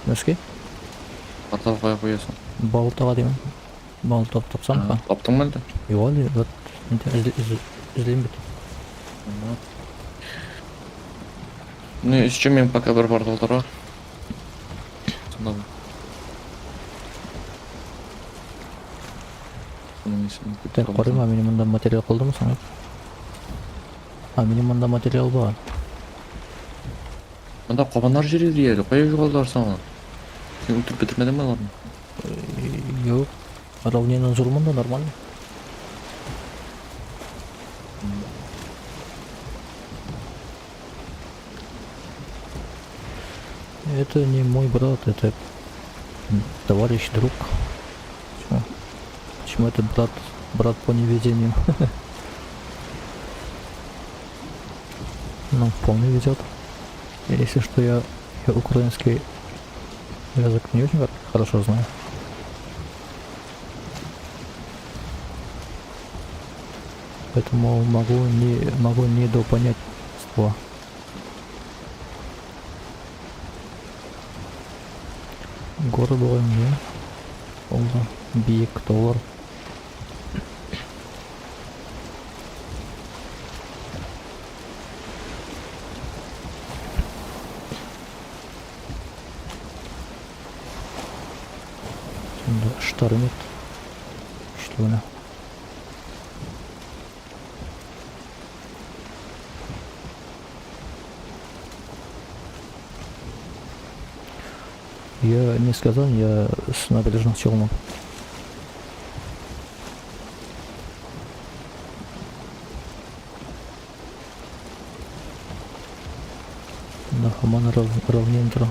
Нәрсәгә? Портал кая куясың? Баул таба димем. Баул тап тапсам, ха. Таптыңмы әллә? Юк әле, вот эзлим бит. Ну, еще мин пока бер портал тора. Сонда. Так, карыйм, минем монда материал калдымы соң? А, минем монда материал бар. Монда кабаннар йөри ди әле. Кая югалдылар соң алар? Син үтереп бетермәдеңме аларны? Юк. Равнина зур монда, нормально. Это не мой брат, это товарищ, друг. Почему? Почему это брат, брат по невезению? Ну, вполне везет. Если что, я украинский язык не очень хорошо знаю. Поэтому могу недопонять слова. Горы бугай инде. Алда биек таулар. Шунда штормит. Көчле генә. Я не сказал, я с набережных Челнов. Да, һаман равнин тора.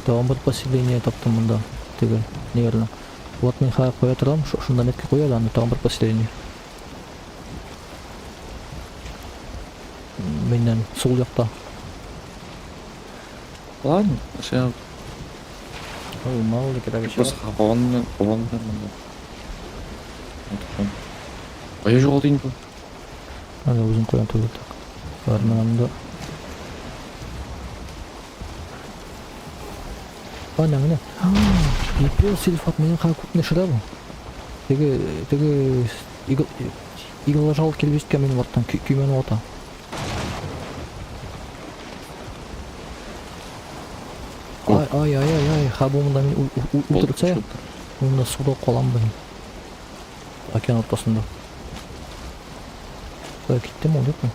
Тагын бер поселение таптым монда. Теге, наверное. Вот мин хәзер куя торам, шунда метка куя да, анда тагын бер поселение. Миннән сул якта. Ладно, син Ой, мало ли кирәк просто кабан белән, кабан белән монда. Кая югалды инде бу? Әле үзем куям түгел так. Бар менә монда. Әнә менә. Пипец, Илфат, минем хәзер күпне төшерә бу. Теге, теге игл иглажал килеп җиткән минем арттан, көймәне вата. Ай, ай, ай, ай, ай, ха бу монда мин үтерсә, монда суда калам бу. Океан уртасында. Кая киттеме ул, юкмы?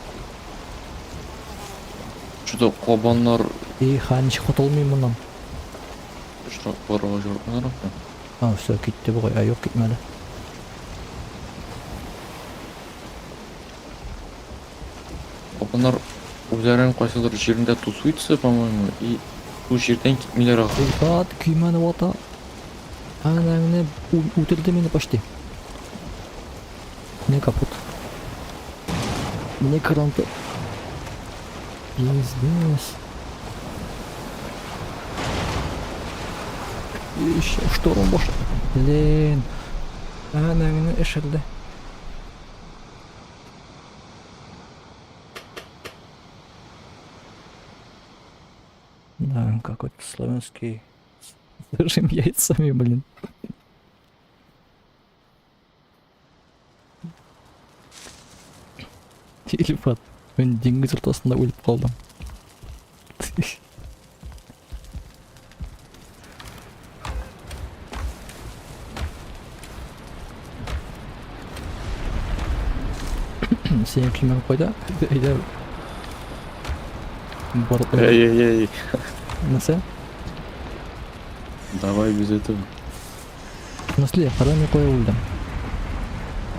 Что-то кабаннар И, ха, ничек котылмыйм моннан? очрак барырга җөрмәләр. А, все, китте бугай. А, юк, китмәде. Кабаннар үзләренең кайсыдыр җирендә тусуются, по-моему, и ул җирдән китмиләр ахры. Илфат, көймәне вата. Әнә менә үтерде мине почти. Мне капут. Мне кранты. Пиздец. Еще шторм башы. Блин. Ана мине эшерде. Да, какой-то славянский с рыжими яйцами, блин. Илфат, мин диңгез уртасында үлеп калдым. Синең көймәң кайда? Әйдә. Барып Эй, эй, эй. Нәрсә? Давай без этого. В смысле, кара мин кая үлдем?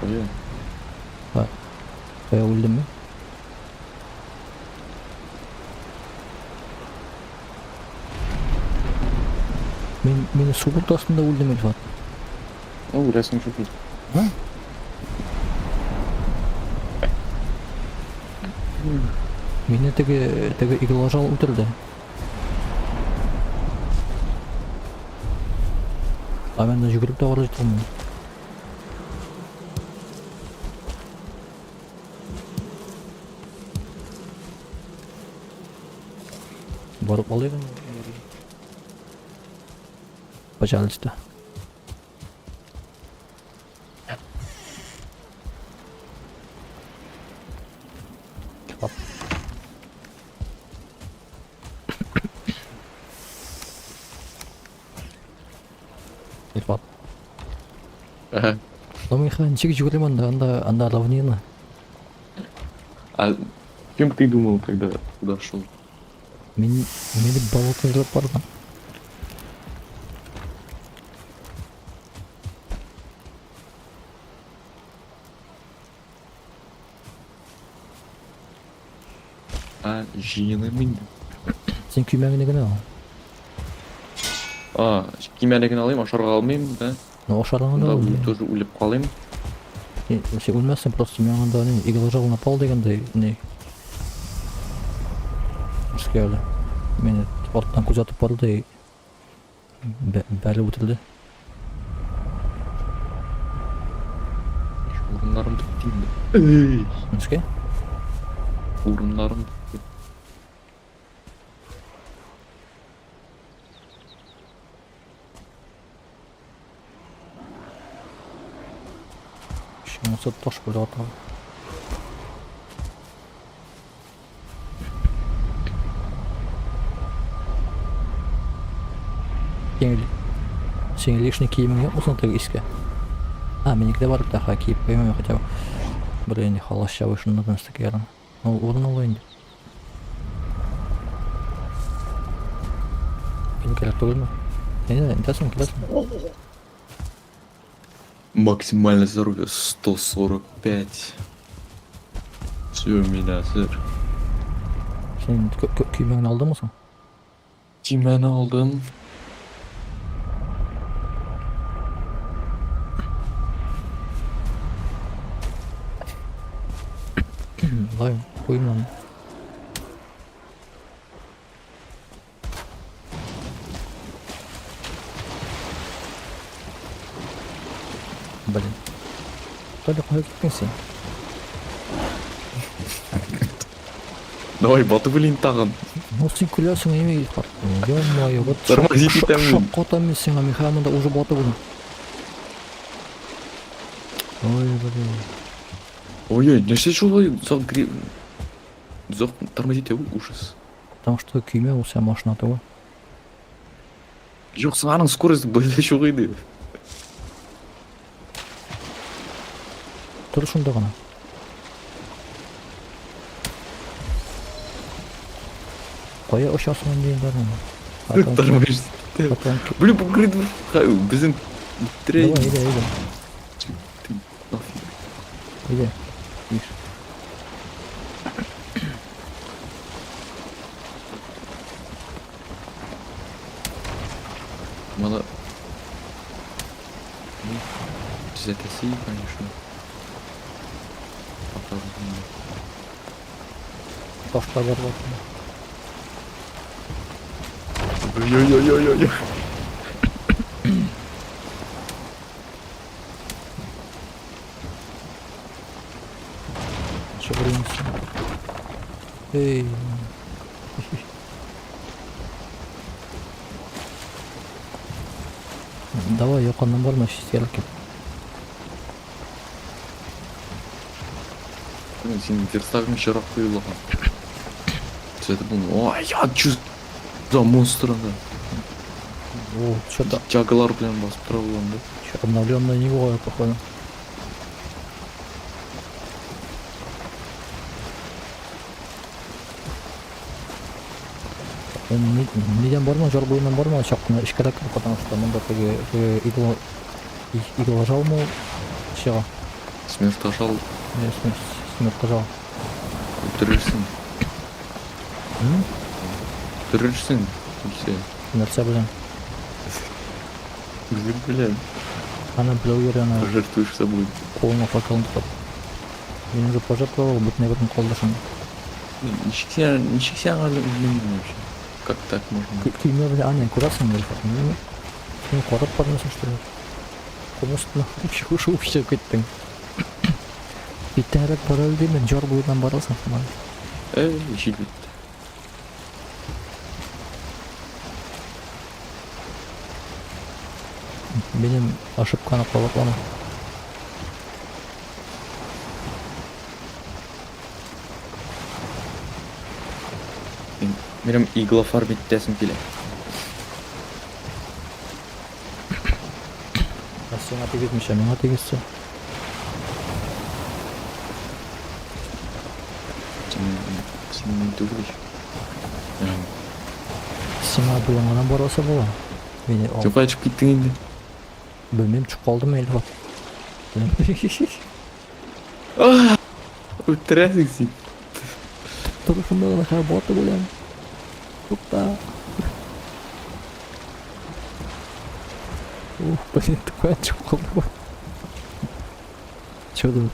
Кая? Кая үлдем мин? Мин мин су уртасында үлдем, Илфат. Ну, үләсең шул. А? Мине теге теге иглажал үтерде. А мен жүгіріп те бара жатырмын. Барып алыйк инде. Пожалуйста. Кебаб. Илфат. Ага. Ну мин хәзер ничек йөгерим анда, анда, анда равнина. А кем ты думал, когда туда шел? Мин мине болото эзләп бардым. А, җыеным инде. Син көймәңне генә ал. А, кимәне генә алыйм, ашарга алмыйм, да? Ну ашарга да Монда ал. тоже үлеп калыйм. Син үлмәссең, просто мин анда не иглажал напал дигәндәй, не. Искә әле. Мине арттан күзәтеп барды и бәреп үтерде. Урыннарым бетте инде. Эй! Ничек? Урыннарым бетте. Шунысы таш белән атам. Син, син лишний киемең юкмы соң теге иске? А, минеке дә бар бит, аха, киеп куймыйм хотя бы. Бер инде халас чабы шуннан өстә киярмен. Ну, урын ул инде. Мин кирәк түгелме? Әйдә, әйтәсең, киләсең. Максимальное здоровье 145. Все, меня, сэр. Син көймәңне алдыңмы соң? Тимәне алдым. Лай, куймам. Блин. Толя, кая киттең син? Давай, батып үлин тагын. Ну син көләсең әйме Илфат. Ё-моё, вот Тормозить итәм мин. Шаккатам мин сиңа, мин хәзер монда уже батып үлдем. Ой, блин. Ой-ой, нәрсә шулай озак гри... Озак тормозить итә ул, ужас. Потому что көймә ул сә машина түгел. Юк, аның скорость былай юк иде. Тор шунда гына. Кая очасың инде инде аны? Тормозить итә. Потом... Блин, бу грид безнең Давай, әйдә, әйдә. Нафиг. Әйдә. Иш. Надо... Ну, төзәтәсе, конечно. Пока. Ташлар бар бар. Йо-йо-йо-йо. Чыгырыймсы. Эй. Давай якыннан барма читкәрәк кит. Синең верстагың чирак куелган. Төзәтеп булмый. Ой, я чё за монстр анда? О, что-то Тягалар белән басып тора ул анда. Чё, обновленная не бывает, походу. Нидән барма, жар буеннан барма, чак кына эчкәрәк кер, потому что монда теге теге игла игложалмы чыга. Смертожал Смертожал. үтерерсең. М? Үтерерсең. Килсә. Нәрсә белән? Үзең белән. Ана берәү йөри, ана Пожертвуешь собой. кулына факелын тотып. Мин уже пожертвовал, бөтен әйберем калды шунда. Ничек син, ничек син аңа үлмәдең вообще? Как так можно? Көймә белән ана күрәсең Илфат, мин син карап бармыйсың, что ли? Ком өстенә шуып чыгып киттең. Иртәрәк бара дим, жар буеннан барасың шуннан. Эй, җил бетте. Минем ошибканы кабатлама. Минем игла фарм итәсем килә. Ә сиңа тигезмичә, миңа тигезсә. Син син мин түгел ич. Сиңа буяңына барасы була. Мине ал. Син кая чыгып киттең инде? Белмим, чыгып калдым Илфат. Үтерәсең син. Торышымда гына хәзер батып үләм. Тукта. Ух, блин, кая чыгып калдым. Чё тут?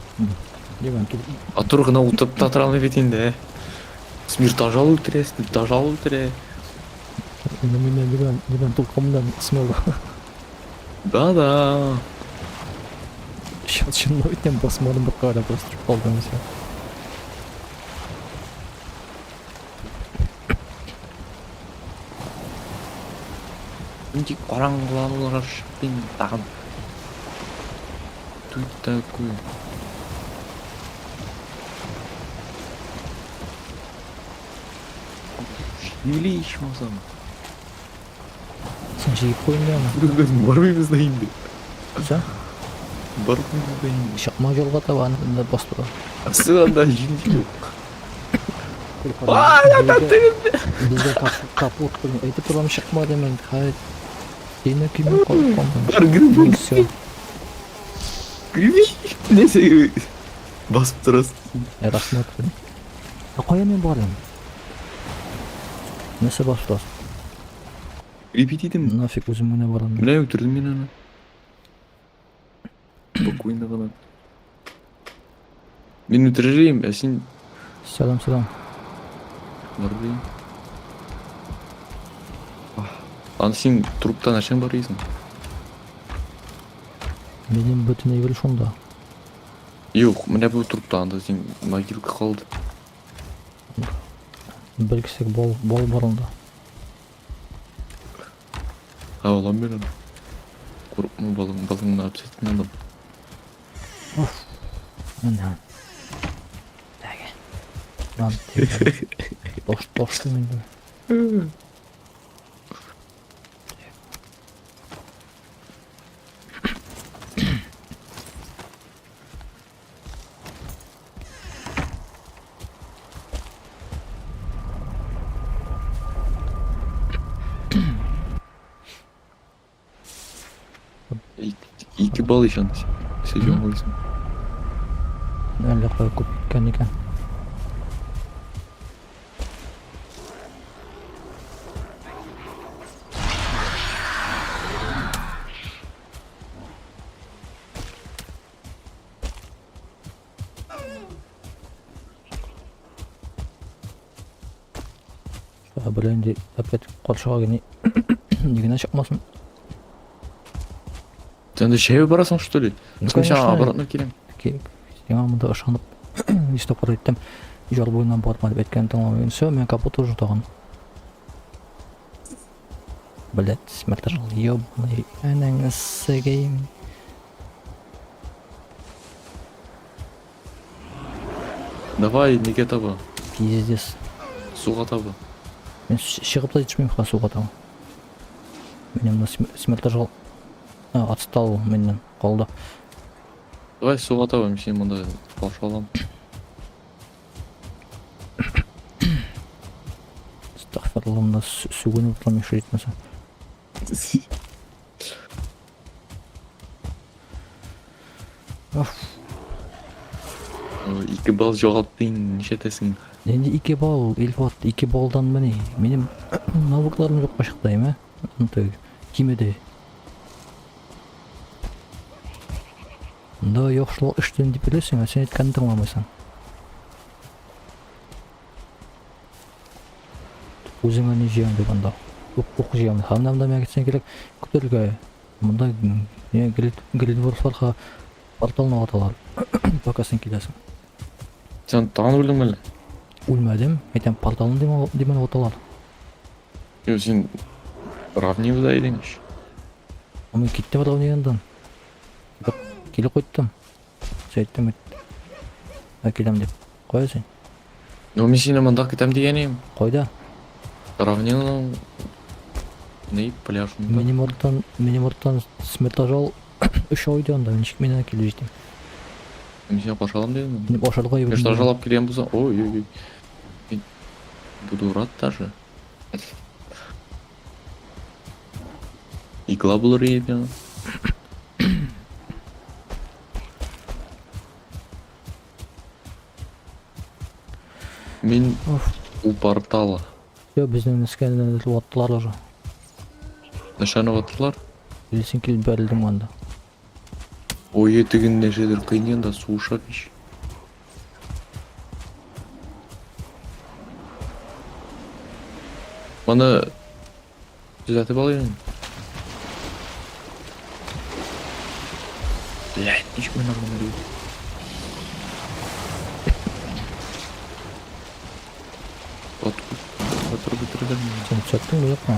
Димән, тут Атур гына утырып та тора алмый бит инде. Смертожал үтерә, смертожал үтерә. Ну, меня димән, димән, тулкын смело. Да-да. Сейчас чынлап әйтәм, басмадым бер кая да, просто чыгып калдым все. Нинди караңгыланулар чыкты инде тагын. Тут такой. Җили ичмасам. Син җыеп куй инде аны. Без бармыйбыз да инде. Всё? Бармыйбыз да инде. Чыкма юлга таба, аны да басып тора. Син анда җил юк. Безгә капот белән әйтеп торам, чыкма димән. Хәй. Сине киме калып калдым. Бар гриби. Ну всё. Гриби. Нәрсә басып торасың? Рәхмәт. Ә кая мин барам? Нәрсә басып торасың? Гриби дидем. Нафиг үзем генә барам. Менә үтердем мин аны. Спокойно гына. Мин үтерер идем, ә син Сәлам, сәлам. бар дим. Аны син трупта нәрсәң бар дисең? Минем бөтен әйбер шунда. Юк, менә бу трупта анда син могилка калды. Бер кисәк бал, бал бар анда. Ә алам мин аны. Курыкма балың, балыңны обязательно алам. Менә. Теге. Лан, Тош, тош инде. Ике бал ич анда син. Син җоңлыйсың. Әллә кая күп киткән икән. Ә инде опять каршыга генә ни генә чыкмасын. Син анда җәяү барасың, что ли? Ну, Мин сиңа конечно. обратно киләм. Сиңа монда ышанып ничә тапкыр әйттем. Яр буеннан барма дип әйткәнен тыңламый. Все, мин капот уже тагын. Блять, смертежал, ёбаный, әнәңне сигәем. Давай, нигә таба? Пиздец. Суга таба. Мин чыгып та җитешмим хәзер суга таба. Минем менә смертежал отстал миннән калды. Давай суга таба, мин сине монда каршы алам. Астагфирулла, монда сүгенеп утырам яхшы җитмәсә. Оф. 2 балл жоғалттың, нишләтәсең? Инде 2 балл, Илфат, 2 баллдан мени? Минем навыкларым юкка чыкты, әйме? Ну, кимеде. Монда яхшылык эшлим дип йөрисең, ә син әйткәнне тыңламыйсың. Үзеңә ни җыям дип анда. Ук, ук җыям. Һәм монда миңа китсәң кирәк көтәргә. Монда не гридворсларга порталны аталар. Пока син киләсең. Сен тагын үлдеңме әллә? Үлмәдем. Әйтәм, порталны димән аталар. Юк, син равнивда идең ич. Мин киттем равнияндан. Килеп кайттым. Син әйттең бит. Ә киләм дип. Кая син? Ну, мин сине монда көтәм дигән идем. Кайда? Равнинаның ни пляжында. Минем арттан смертожал өч ай анда. Ничек мин аны килеп җитим? Мин сине каршы алам дидем. Минем ашарга йөрдем. Смертожал алып килгән булса, ой, ой, ой. Мин буду рад даже. Игла булыр иде миңа. Мин Оф. у портала. Все, безнең нескәне ваттылар уже. Нишаны ваттылар? Син килеп бәрелдең анда. Ой, теген нәрсәдер кыйный анда суыша ич. Моны төзәтеп алыйм инде. Блядь, ничек мин аны йөрим? Батырып бетерделәр мине. Син төзәттеңме, юкмы?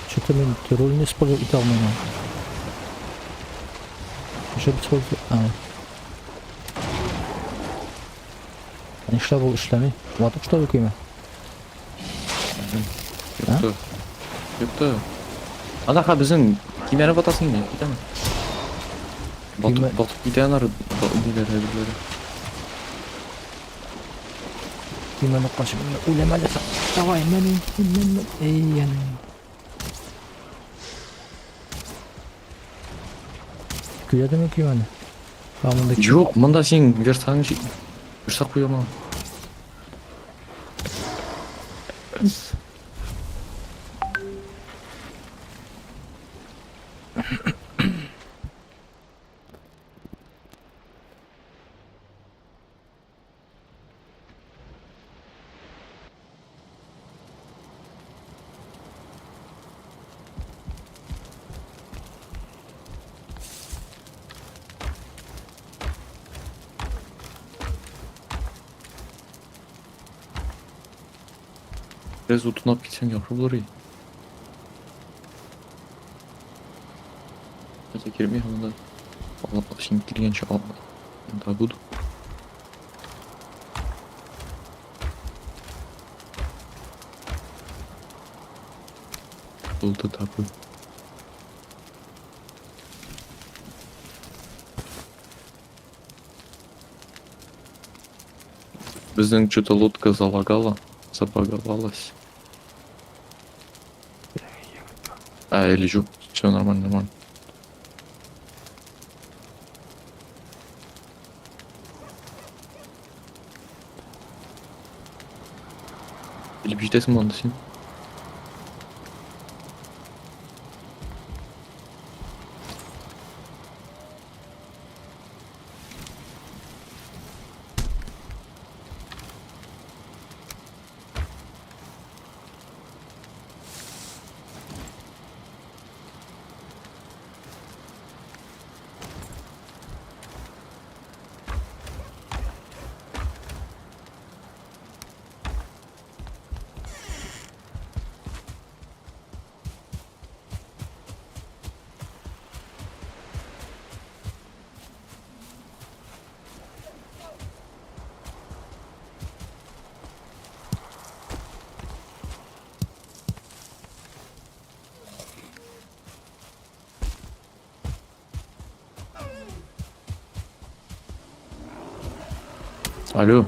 Что-то мин рульне использовать итә алмыйм. Нишләп использовать? А. Нишләп ул эшләми? Ватык что ли көймә? Юкты. Юкты. Анаха безнең кимәне батасың инде, китәме? Көймә- Батып, батып китә анар ниләр әйберләре. Көймәне качып үләм әле. Давай, мен, мен, мен. Эй, яны. Көйләдеме көймәне? А, монда Юк, монда син верстагың верстак куя алмадың. Biraz утын алып китсәң яхшы булыр иде. Хотя кирәкми монда. Алып син килгәнче ал. Монда буду. Булды табу. Безнең что-то лодка залагала, забаговалась. А, или юк, все нормально, нормально. Килеп җитәсеңме анда син? Алло.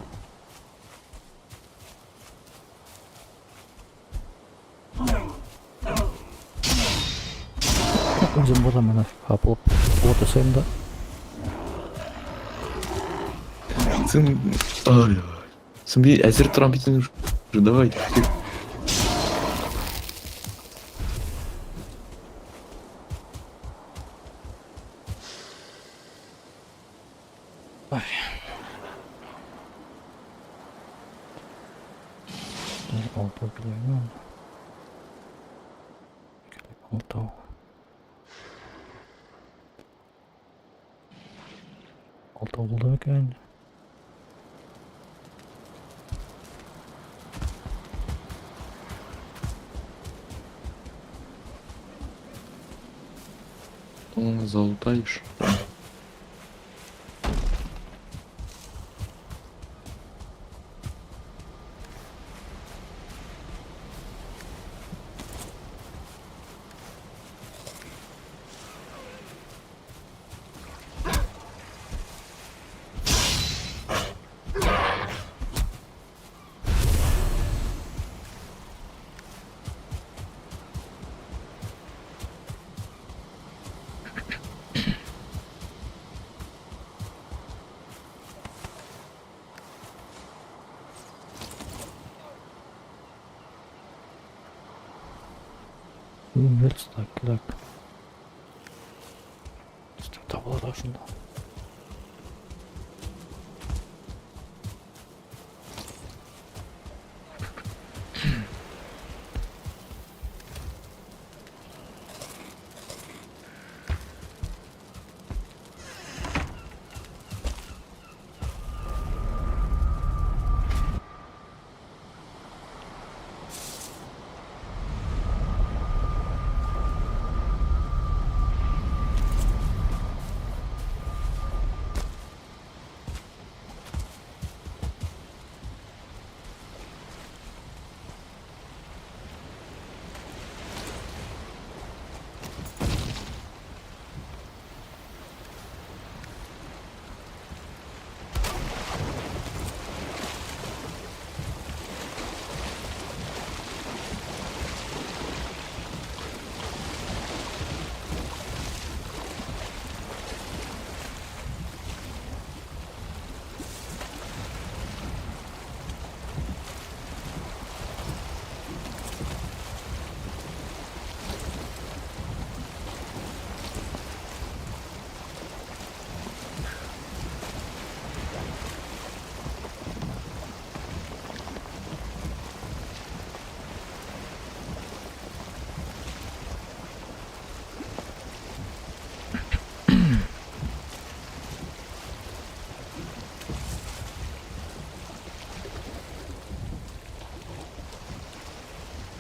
Үзем барам менә каплап вот ясыйм да. Син ай. Син би әзер торам бит инде. Давай. Ай. Алтау килә. Алтау. Алтау булды микән инде? Залутаешь. Верстак кирәк. Табыла да шунда.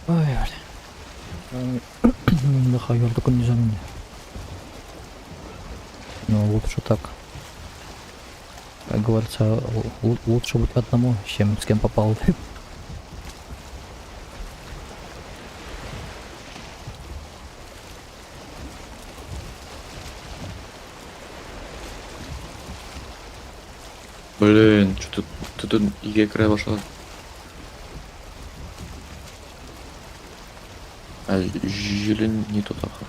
Ой, бля. Миңа ярты көн йөзәм инде. Но лучше так. Как говорится, лучше быть одному, чем с кем попал. Блин, что-то тут өйгә керә башлады. Ә җилен не тот ахыр.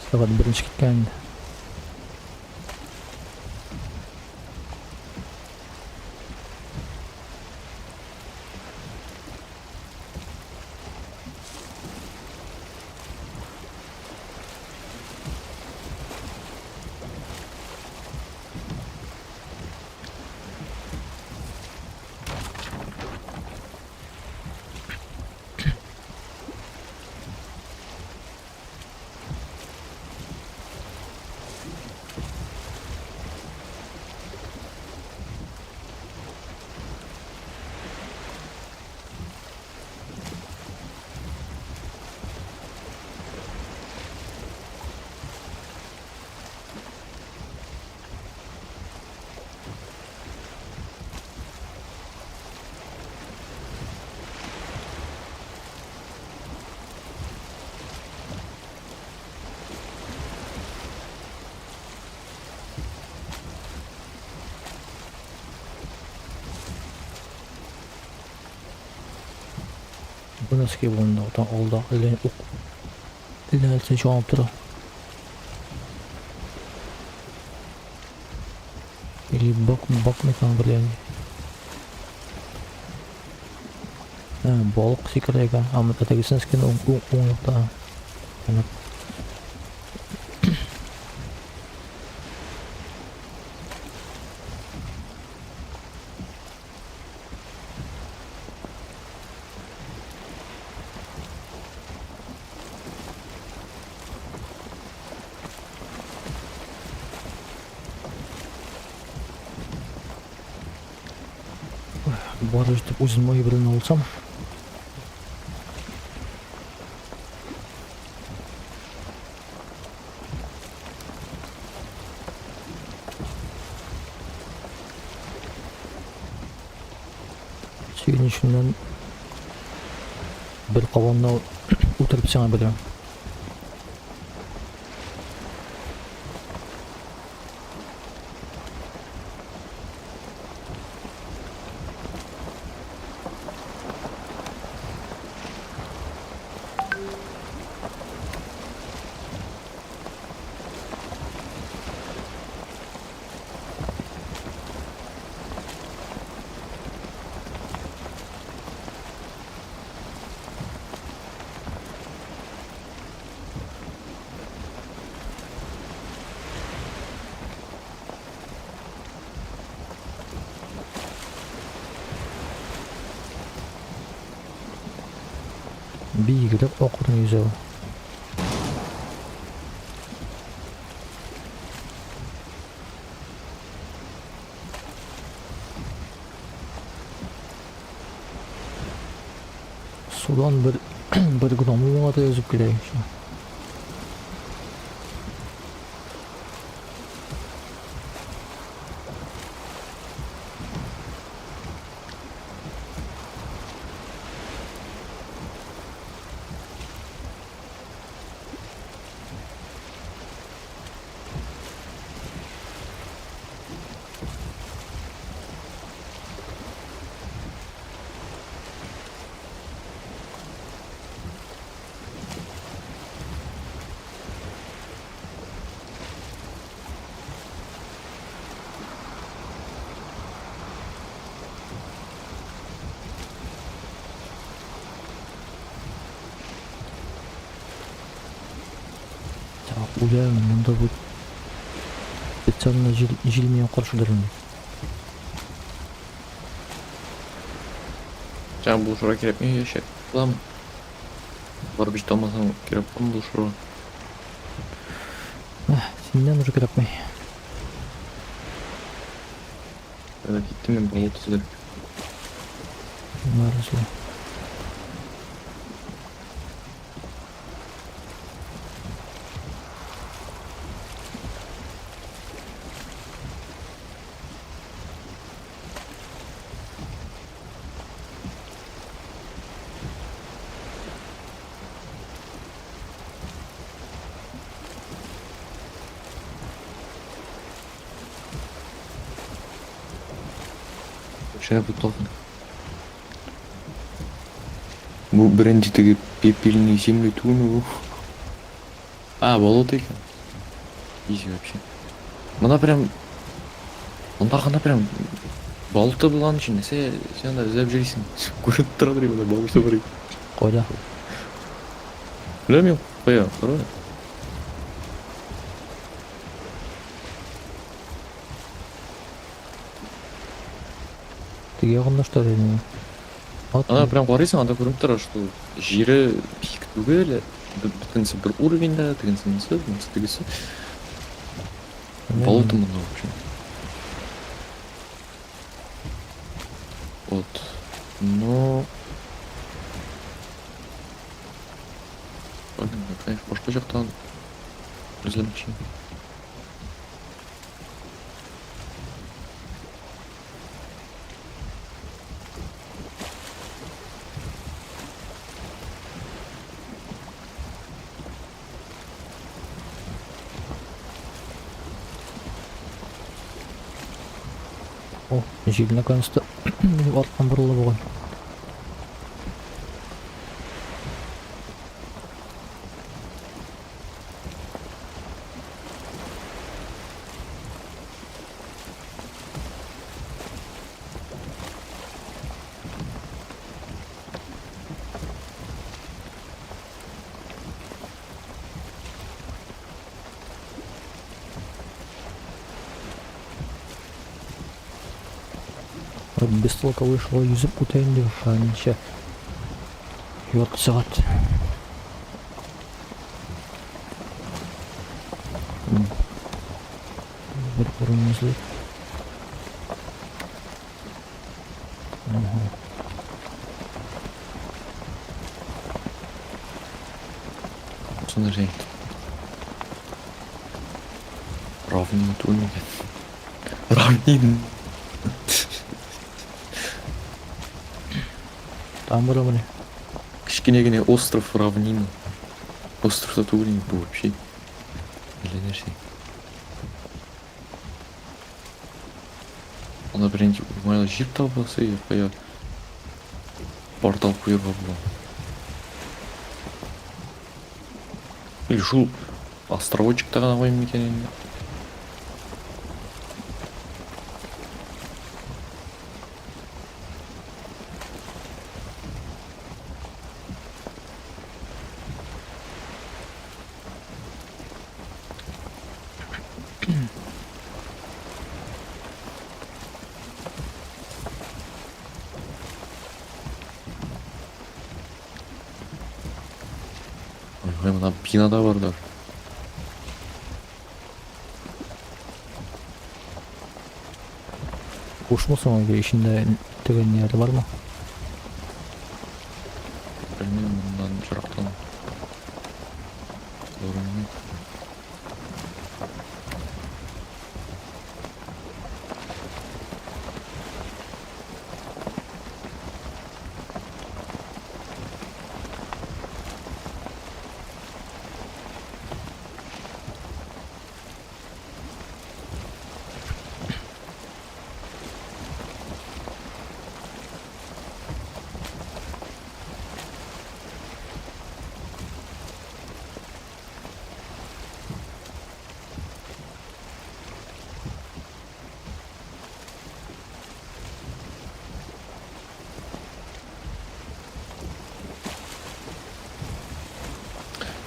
Сәгать беренче киткән инде. Бу нәрсәгә булында там алда әллә ук. Әллә нәрсә чыгып тора. Или бак, бак микән белән. Ә, балык сикерә икән. А, монда тегесен скин уң, уң, уң якта. Понятно. Барып җитеп үзем май белән алсам. Сөенеченнән бер кабанны үтереп сиңа бирәм. Бигрәк акрын йөзә ул. Судан бер бер гномы миңа да йөзеп килә еще. Так, үләм, монда бу специально җил, җил миңа каршы инде. Сиңа булышырга кирәкми яшәп буламы? Барып җитә алмасаң, кирәк бармы булышырга? Синнән уже кирәкми. Тогда киттем мин болото эзләп. Бар эзлә. Шәп тагын. Бу беренче теге пепельный землю түгелме бу? А, болото икән. Изи вообще. Монда прям монда гына прям болото булган өчен нәрсә син анда эзләп йөрисең. Күреп торадыр монда болото бар икән. Кайда? Беләм мин кая, кара. Теге ягында что ли? Ат Ана прям карыйсың, анда күренеп тора, что җире биек түгел, бөтенесе бер уровеньдә, тегенесе монысы, монысы тегесе. Болото монда, в общем. Вот. Но... Блин, конечно, башка жактан эзләмәкче. О, җил наконец-то минем арттан борыла бугай. Бестолковый шулай йөзеп үтә инде, ничә ярты сәгать. Бер урын эзли. Ага. Шуны нәрсә инде? Равнина түгел микән? Равнина. Там бар менә. Кечкенә генә остров равнина. Остров та түгел инде бу вообще. Әллә нәрсә. Анда беренче уңайлы җир табылса, я кая портал куярга була. Или шул островочекта гына куйыйм микән инде? Ой, монда бина да бар даже. Бушмы соң әле, эчендә теге ниләр бармы? Белмим, моннан ерактан. Күренми.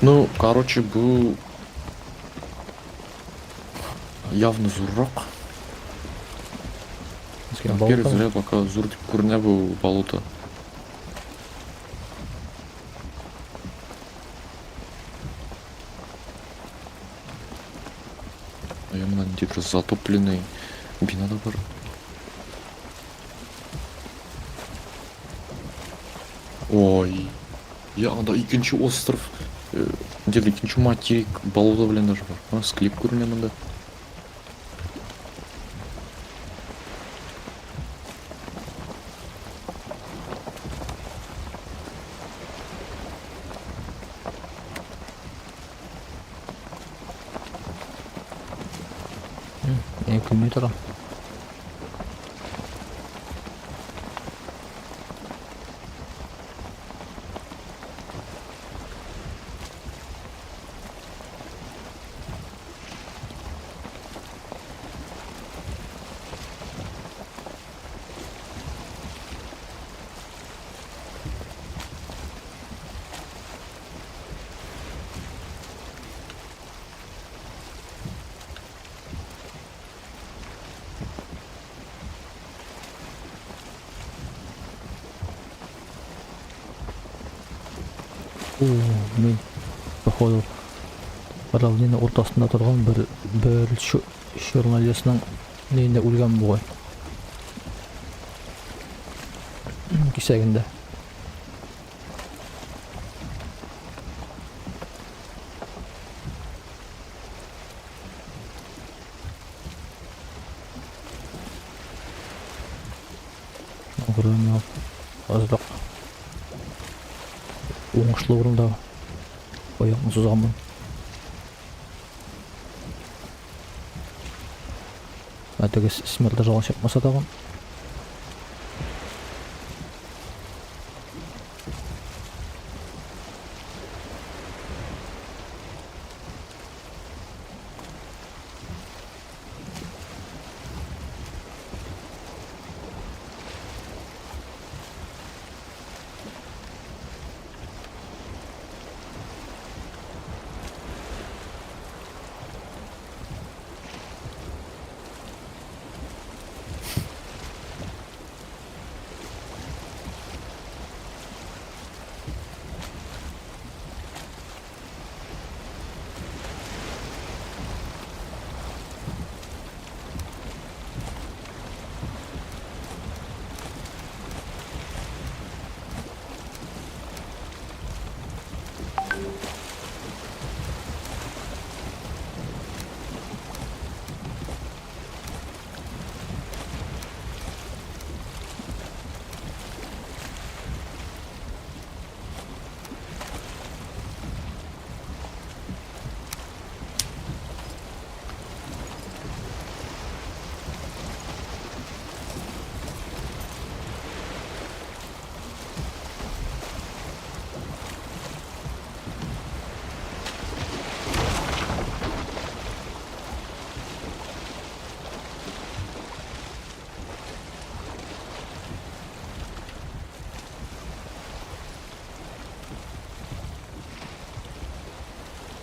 Ну, короче, бу явно зуррак. Безгә На первый болото. взгляд пока зур дип күренә бу болото. А я монда ниндидер затопленный бина да бар. Ой, я анда икенче остров, где-то икенче материк болото белән даже бар. А, склеп күренә монда. Мин килми торам. О, мин походу равнина уртасында торган бер журналистның нинде үлгән бугай. Кисәгендә. Күренә азрак уңышлы урында аякны сузганмын. Ә теге смерді жалған чыкмаса тагын.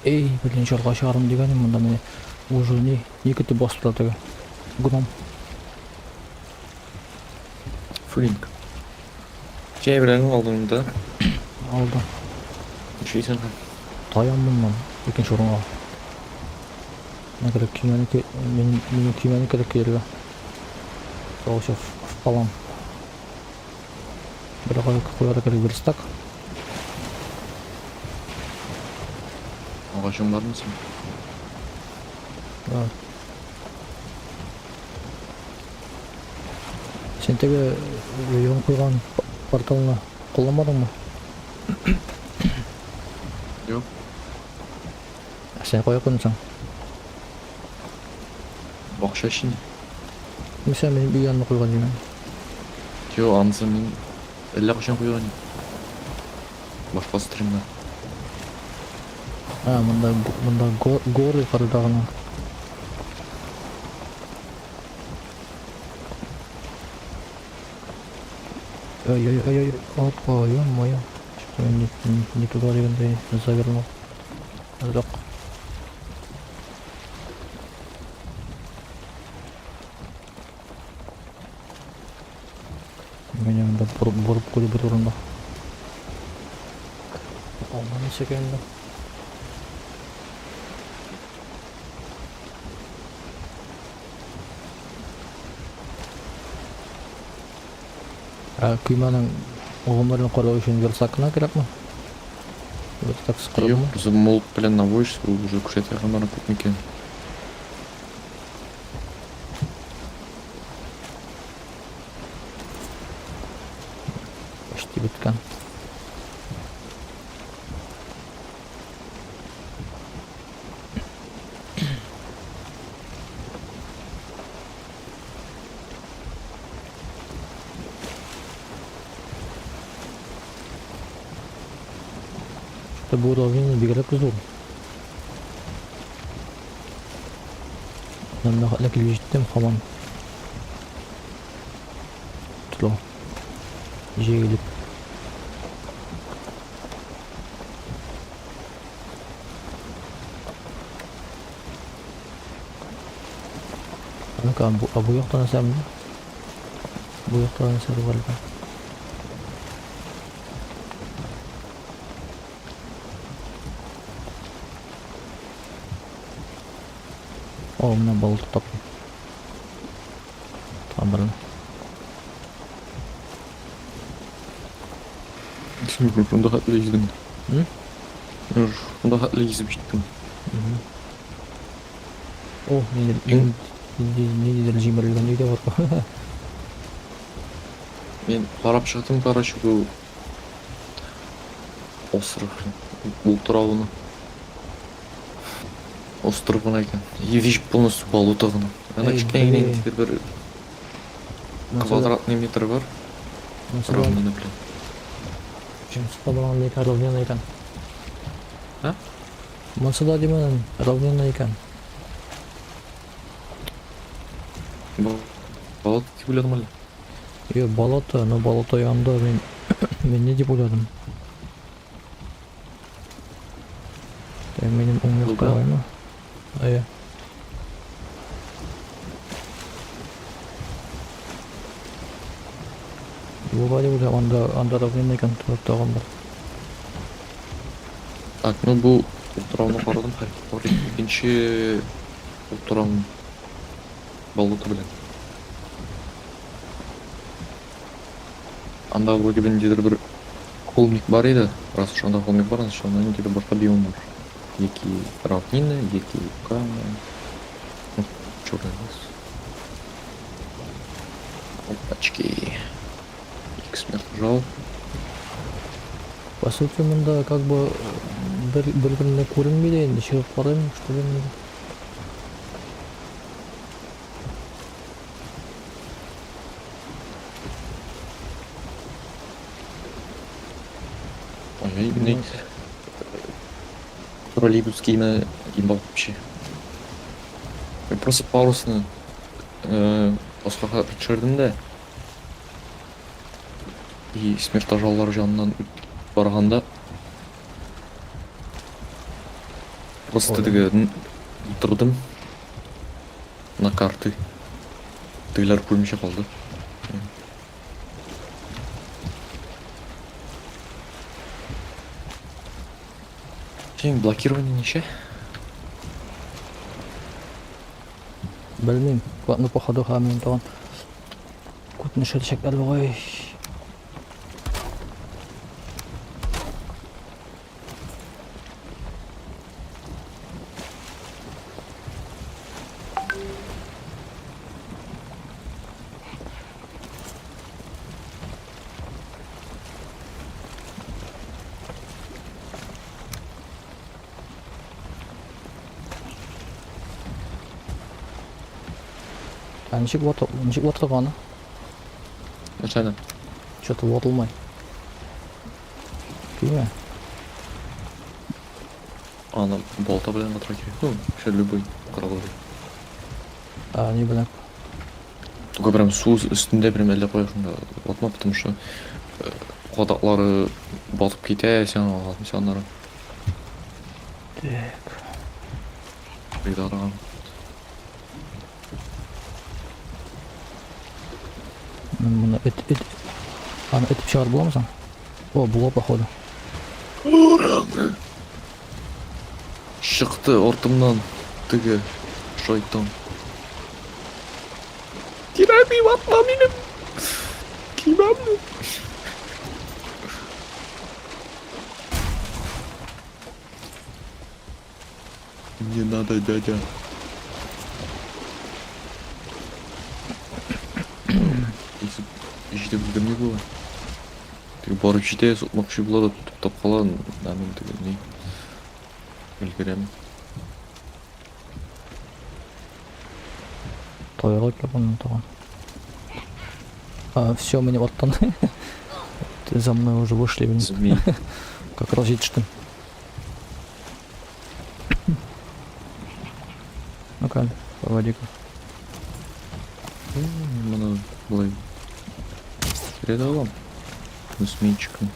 Эй, блин, жарга чыгарым дигән идем, монда мине уже ни, ни көтеп басып тора теге. Гном. Флинк. Чәй белән алдың да. Алды. Нишлисең һәм? Таям моннан, икенче урынга. Миңа кирәк көймәне, минем, минем көймәне кирәк кияргә. Короче, в палам. Бер куярга кирәк верстак. Агачың бармы син? Да. Син теге өйөң куйган порталны кулланмадыңмы? Юк. Син кая куйдың соң? Бакча эчендә. Мисал минем өй янына куйган димән. Юк, анысы мин әллә кайчан куйган идем. Башка стримда. А, монда монда горы югарыда гына. Ой-ой-ой, опа, ё-моё. Что-то не туда дигәндәй завернул. Азрак. Менә монда борып борып куйды бер урында. Алма ничек инде? Ә көймәнең гомерен карау өчен верстак кына кирәкме? Верстак Юк, скоромы? просто молот белән наводишься, ул уже күрсәтә гомере күпме икән. Почти беткән. Что-то бу уровень бигрәк зур. Менә хәтле килеп җиттем һаман. Тора. Җәелеп. Ну-ка, а бу якта нәрсә монда? Бу якта нәрсә бар икән? О, менә балык таптым. Тагын берне. Шунда хәтле йөздем. М? Шунда хәтле йөзеп җиттем. О, ниндидер җимерелгән өй дә бар. Мин карап чыктым, короче, бу остров утравны. Остров гына икән. И вещь полностью болото гына. Ана Эй, кечкенә генә блин. ниндидер бер квадратный метр бар. Равнина, блин. Монсы да булган икән, равнина икән. А? Монсы да димән, равнина икән. Болото дип уйладым әле. Йо, болото, но болото янында мин ни дип уйладым? Так, минем уң якта Юлда? бармы? Әйе. Юлга дип уйлап, анда равнина икән, тагын бер. Так, ну бу утрауны карадым, хәл икенче утрау болото белән. Анда вроде бы ниндидер бер холмик бар иде. Раз уж анда холмик бар, значит анда ниндидер башка биом бар. Яки равнина, яки камень. Ну, черный лес. Опачки. Икс жал. По сути, монда как бы бер бер-беренә күренми дә инде, чыгып карыйм, что ли, инде. Ой, ни троллейбусскийны имба вообще. Мин просто парусны аска төшердем дә. И смертожаллар яныннан үтеп барганда. Просто Ой. теге тордым на карты. Тегеләр күрмичә калды. Синең блокирование ничә? Белмим. Ну, походу, ха, мин тагын күтне шәлчәкләр бугай. Ә ничек ватыл, ничек ватылган аны? Нәрсәне? Что-то ватылмай. Көймә. Аны балта белән ватырга кирәк. Ну, вообще любой корал. А, не беләм. Только прям су өстендә прям әллә кая шунда ватма, потому что кадаклары батып китә, син аңлатмыйсың аннары. Так. Бик арыган. Мин моны эт эт аны этеп чыгарып буламы соң? О, була походу. Чыкты артымнан теге шайтан. Кирәкми, ватма минем. Кимәмне. Не надо, дядя. Җитеп өлгерми була. Теге барып җитә, сукмакчы була да туктап кала, ә мин теге ни өлгерәм. Тайга килеп тагын. А, все, минем арттан. За мной уже вышли, блин. Змей. Как раз җитештем. Ну-ка, поводи-ка. Моны болай керә дә алам. Змейчиком.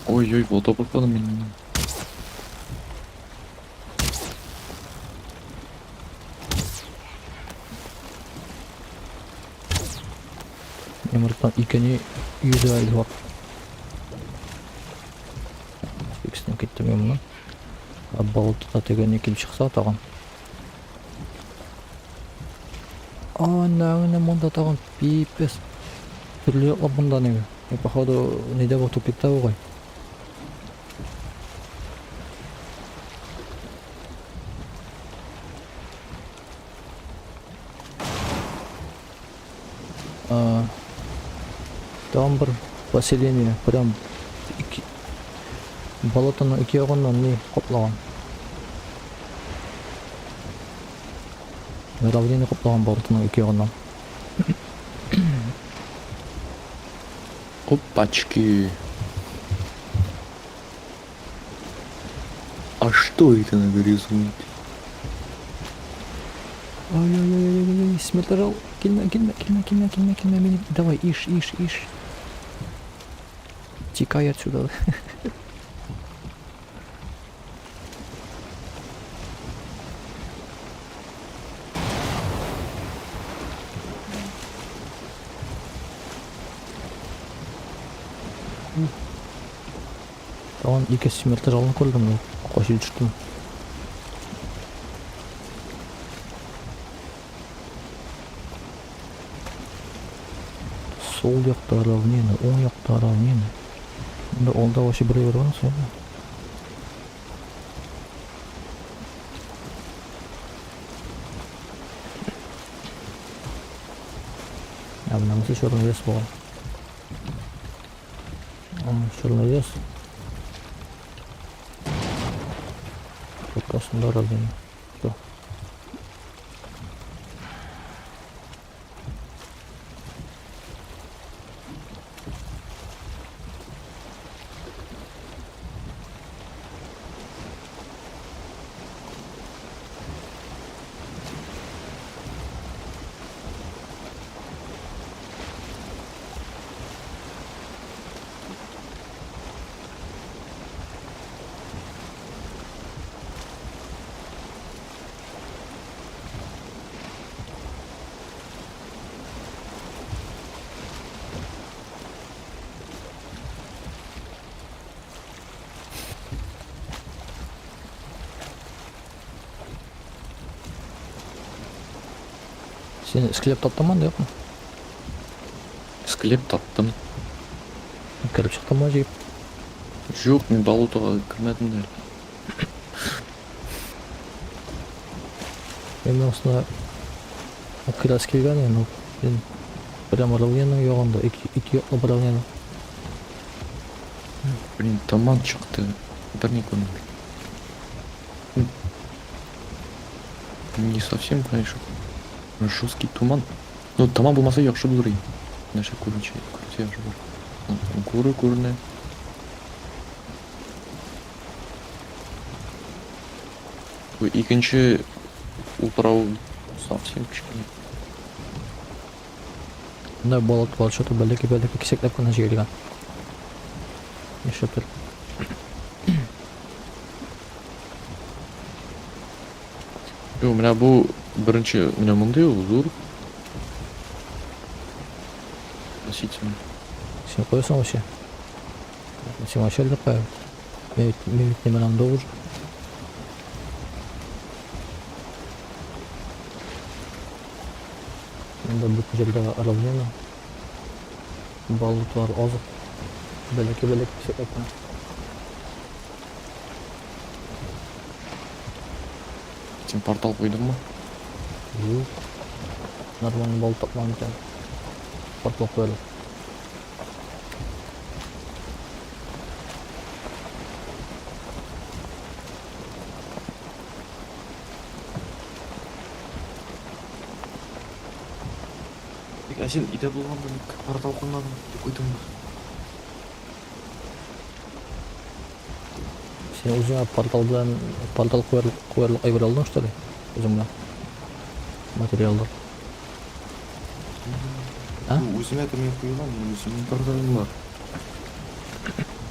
Ой-ой, балта башладым мин. Минем арттан икене йөзә әле бар. Икесенә киттем мин моны. А балта теге ни килеп чыкса тагын. Ана, менә монда тагын пипес. Төрле яклап монда неге. И, походу, нидә бу тупикта бугай. А, там бер поселение, прям ике болотоның ике ягыннан ни каплаган. Равнина каплаган болотоның ике ягыннан. Опачки. А что это на горизонте? Ай-яй-яй-яй-яй, смертожал. Килмә, килмә, килмә, килмә, килмә, килмә, мине. Давай, иш, иш, иш. Текай отсюда. Тагын ике смертожалны күрдем, качып төштем. Сул якта равнина, уң якта равнина. Монда алда вообще берәү бар соң. Ә менә монысы черный лес бугай. Черный лес. Аркасында равнина. Всё. Син склеп таптыңмы анда, юкмы? Склеп таптым. Кереп чыктыңмы җыеп? Юк, мин болотога кермәдем дә әле. Мин монысына керәсе килгән иде, но мин прямо равнинның ягында, ике яклы бер равнина. Блин, томан чыкты. Берни күренми. Не совсем, конечно. Жесткий туман. Ну, томан булмаса яхшы булыр иде. Нәрсә күренчә, күренсә яхшы булыр. Горы күренә. Бу икенче утрау совсем кечкенә. Монда балык бар, что-то бәләкәй-бәләкәй кисәкләп кенә җыелган. Нишләптер. Юк, менә бу беренче, менә мондый ул зур. Относительно. Син куясың вообще. Син вообще әллә кая. Мин бит немән анда уже. Монда бөтен җирдә равнина. Балыклар аз. Бәләкәй-бәләкәй кисәкләп кенә. Син портал куйдыңмы? Юк. Нормальный балык тапмадым икән. Портал куярлык. Ә син өйдә булганда ник портал куймадың? Куйдыңмы? Син үзеңә портал белән портал куярлык әйбер алдың, что ли? Үзең белән. Материалдар. А? Үземә дә мин куйган, минем үземнең порталым бар.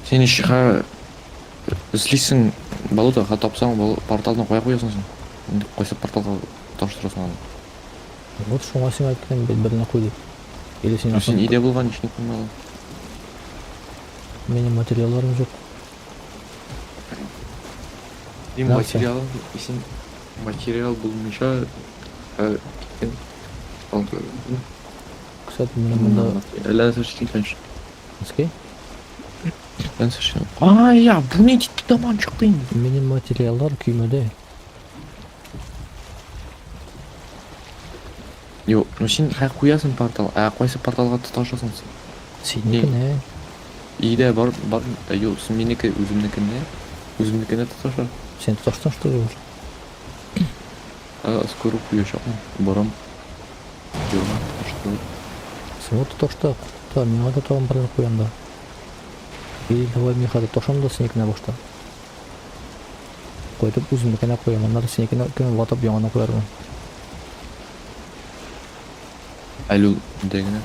Син ишка эзлисең болото, ха тапсаң, порталны кая куясың син? Инде кайсы порталга тоташтырасың аны? Вот шуңа сиңа әйткән бит, берне куй дип. Или син Син өйдә булган ишне куймадың. Минем материалларым юк. Син материал, син материал булмыйча, Кстати, минем монда Әллә нәрсә эшлим, конечно. Ски? Нәрсә эшлим? Ай, я, бу ни томан чыкты инде. Минем материаллар көймәдә. Юк, ну син хә куясың портал, ә кайсы порталга тоташасың син? Синеке. Өйдә бар, бар, юк, син минеке үземнекенә, үземнекенә тоташа. Син тоташтың, что ли, уже? А, скоро куячакмын, барам. Юлга тоташтырып. Син вот тоташта, та, миңа да тагын берне куям да. Или давай мин хәзер тоташам да синекенә башта. Кайтып үземнекенә куям, аннары синекенә кем ватып яңаны куярмын. Әле ул өйдә генә.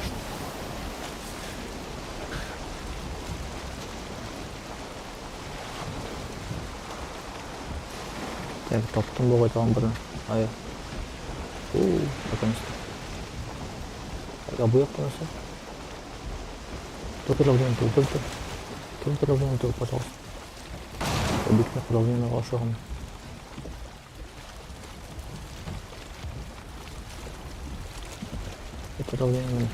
Так, таптым бугай тагын берне. Ай. О, наконец-то. Так, а бу якта нәрсә? Только равнина түгел, только. Только равнина түгел, пожалуйста. Бик нык равнинага ошаган. Это равнина.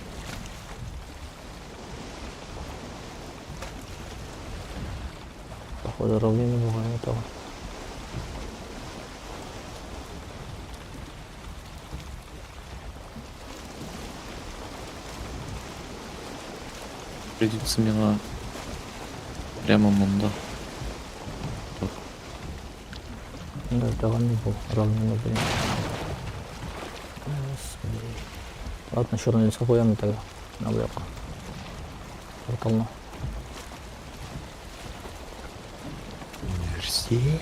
Походу равнина бугай тагын. Придется миңа прямо монда. Да, тагын ни бу равнина, блин. Господи. Ладно, черный леска куям тогда. На бу якка. Порталны. Университет.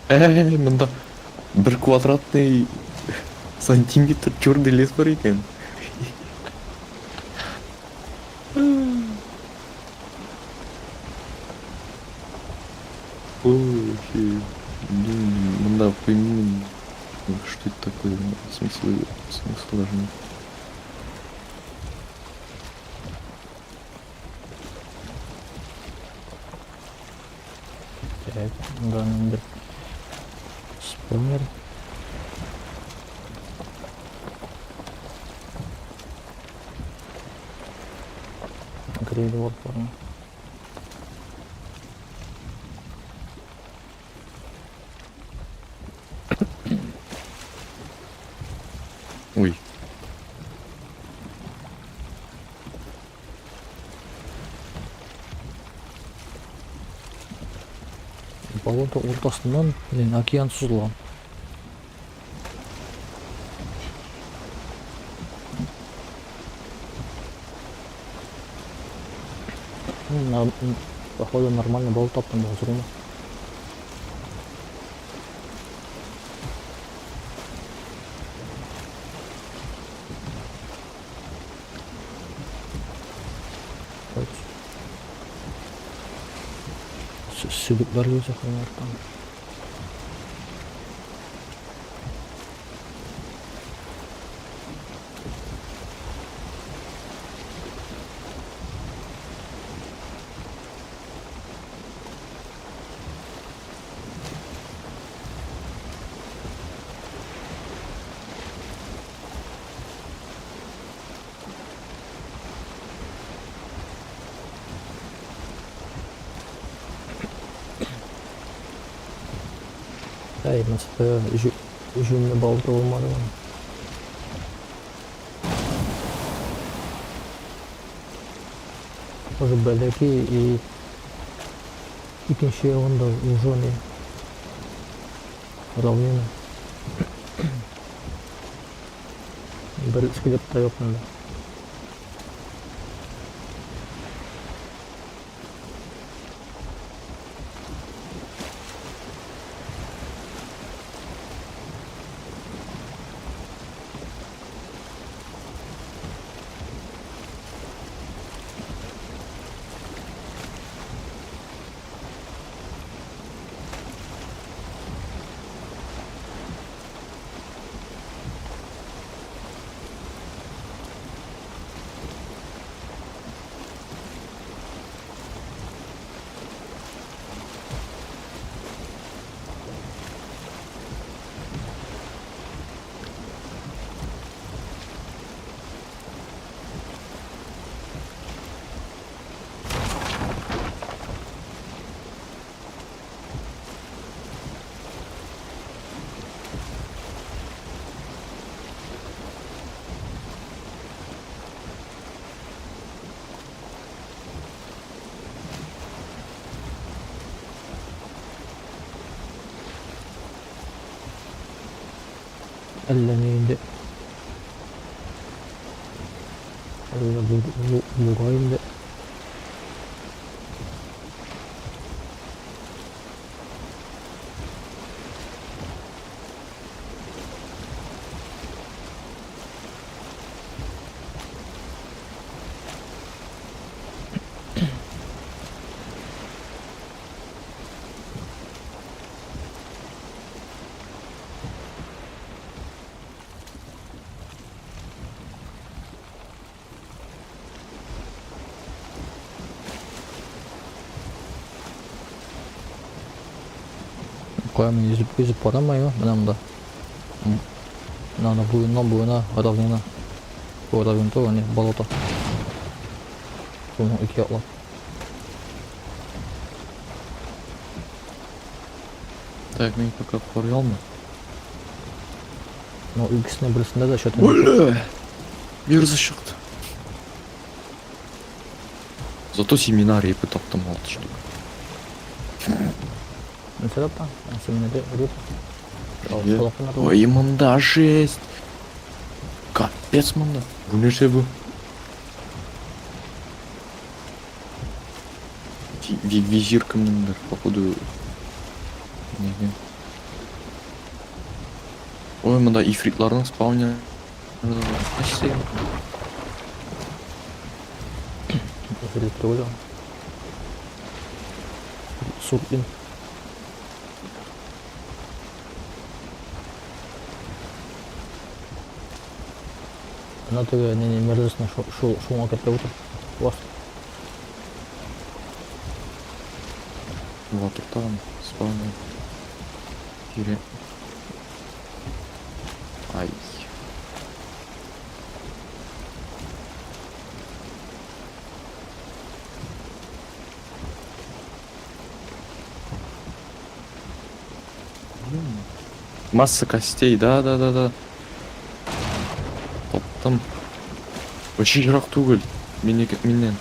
Әй, монда бер квадратный сантиметр черный лес бар икән. Ой, вообще, блин, монда пойми, что это такое, смысла, смысла даже нет. Так, да, ниндидер Спавнер. Грейдвор форма. Ой. Болото уртасыннан, блин, океан сузылган. Ну, походу нормально болото таптым, булдырмы. Сүлекләр йөзә арттан. Әй, мәсәлә, җүнле балта булмады. Уже бәләкәй и икенче ягында уже не равнина. Бер скелет та юк монда. Әллә ни инде. Әллә буга инде. Кая мин йөзеп йөзеп барам аю, менә монда. Менә ана буеннан буена равнина. Бу равнина түгел, не, болото. Шуның ике яклап. Так, мин пока карый алмыйм. Ну, икесенең берсендә дә чәтен. Бля! Мерзо чыкты. Зато семена репы таптым 6 штук. Нәрсә таптың? Семена репа. Е. Ой, монда жесть. Капец монда. Бу нәрсә бу? Визир кемнеңдер, походу. Нигә? Ой, монда ифритларның спаунеры бар. Нәрсә? Ифрит түгел ул. Сурпин. Ана теге не мерзостный шул шуңа кертеп утыр. Бас. Ватыр тагын спаунер. Кирәк. Ай. Масса костей, да. Таптым. Очень ерак түгел. Минеке, миннән.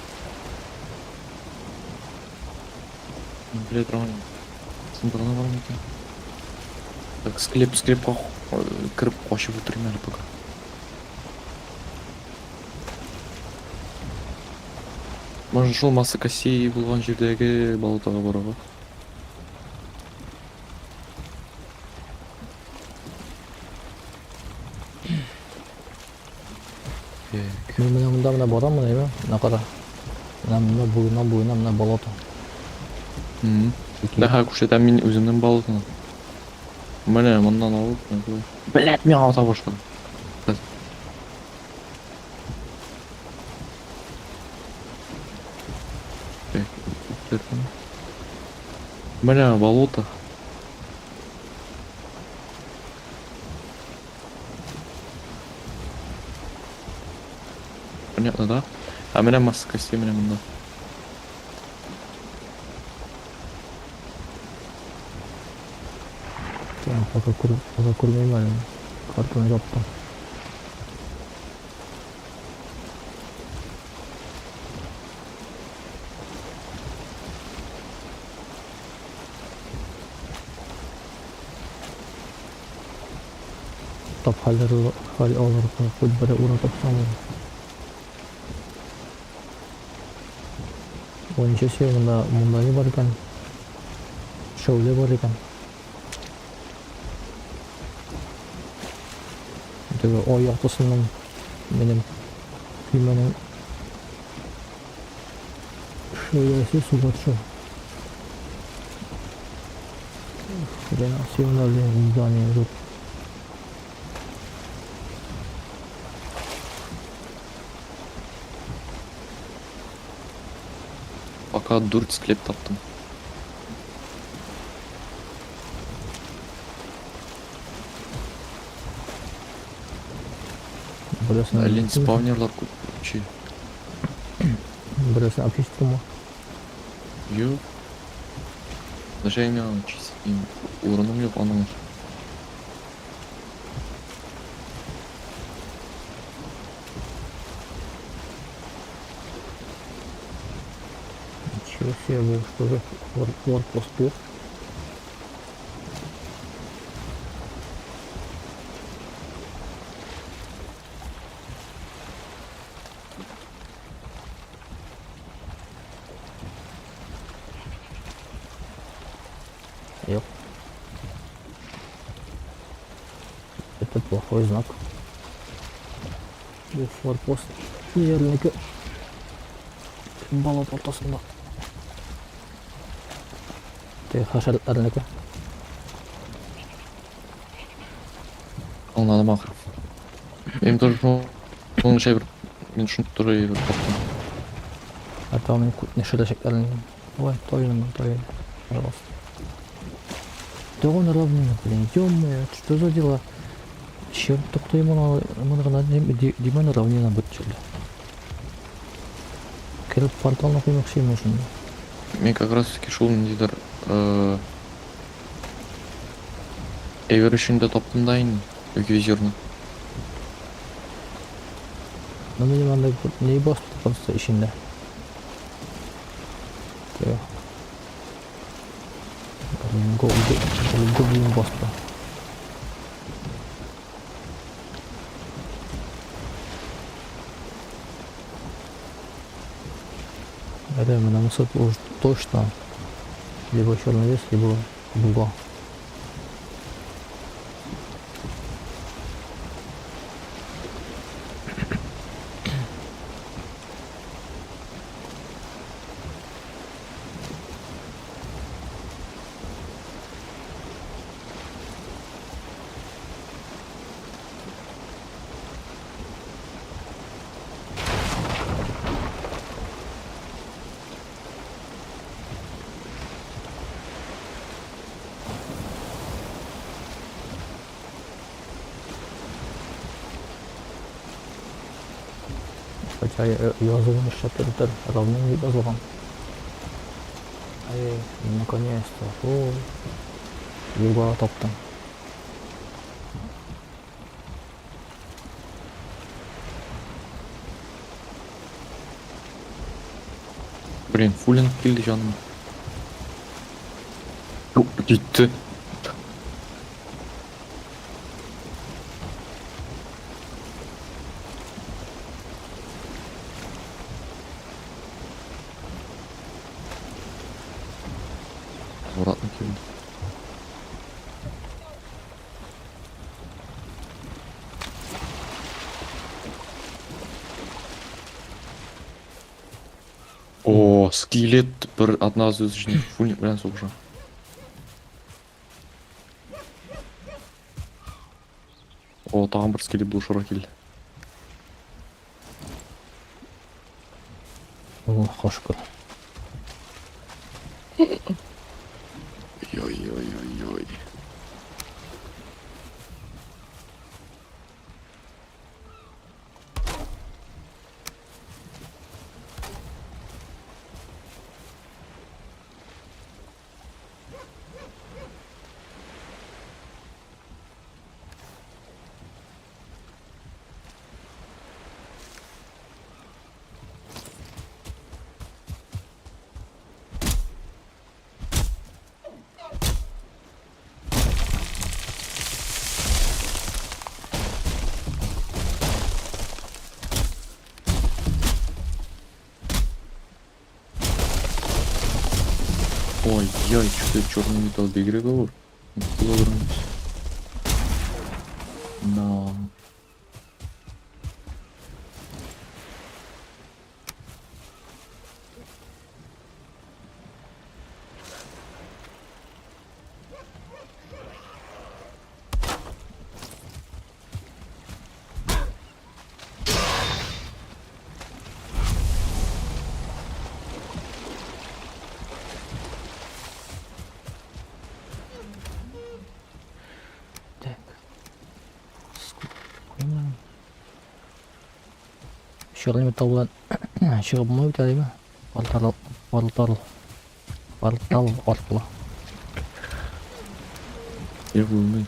Мин белә торган. Сындырганы бар микән? Так, склепка кереп качып утырыйм әле пока. Может, шул масса костей булган җирдәге болотога барырга. Так. Мин менә монда менә барам менә, әйме? Менә кара. Менә монда буена буена менә болото. Мгм. Ике. Daha күрсәтәм мин үземнең болотоны. Менә моннан алып, менә шулай. Блядь, миңа ата башлады. Так. Так, үтердем. Менә болото. Понятно, да? А менә масса костей менә монда. Так, пока күр, пока күрмим әле. Картаны яптым. Тап хәлләр хәл алырга хоть бер урын тапсам. Ой, ничего себе, монда монда ни бар икән? Шәүлә бар икән. Теге ай яктысыннан минем көймәнең шәүләсе суга төшә. Хрена себе, монда здание тут. Пока дүрт склеп таптым. Берсен Әллә инде спавнерлар күп. Чи. Берсен обществома. Юк. Даже миңа чистить урыным юк аның. Ничего себе, был, что за форпост? Юк. Это плохой знак. Бу форпост җирнеке болот уртасында. Теге хәшәрәтләрнеке. Аңладым ахыр. Минем тоже шуның шәй бер мин шуны тоже бер таптым. А то мин күтне шәрәчәкләрне. Давай, той той, пожалуйста. Да он равнина, блин, ё-моё, что за дела? Чем туктый моны гына димән равнина бөтчеле. Кереп порталны куймакчы идем шунда. Мин как раз таки шул ниндидер әйбер өчен дә таптым да инде. Реквизирны. Но минем анда ни басты просто эчендә. Теге. Блин, гоблин басты. Это менә монысы уж точно либо черный лес, либо буга. Хотя язуын эшләп равнин дип язылган. Эй, наконец-то. О, юлга таптым. Блин, фуллинг килде җаным. Юк, китте. Обратно килде. О, скелет бер одна звездочный фуллинг белән сугыша. О, тагын бер скелет булышырга килде. Аллаһка шөкер. Ой-ой-ой-ой. Ой-ой, что-то черный металл бигрәк авыр. Килограмм. На. Так. Сколько? Черный металл белән чыгып булмый бит әле, Портал, портал, портал аркылы. Я булмый.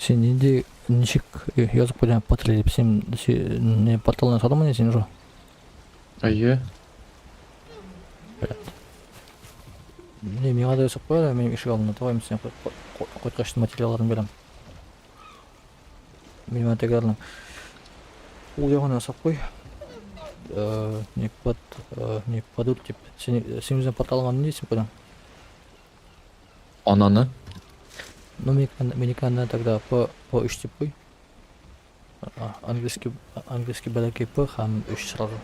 Син нинди ничек язып куйдың портал дип син не порталны ясадыңмы син уже? Әйе. Не, миңа да ясап куй әле, минем ишек алдына. Давай мин сиңа кайткач материалларын бирәм. Мин менә тегеләрнең ул ягын ясап куй. Не под, не подут дип. Син син үзең порталыңа нинди исем куйдың? Ананы. Ну, минеке тогда П, П3 дип куй. Английский, английский бәләкәй П һәм 3 сразу.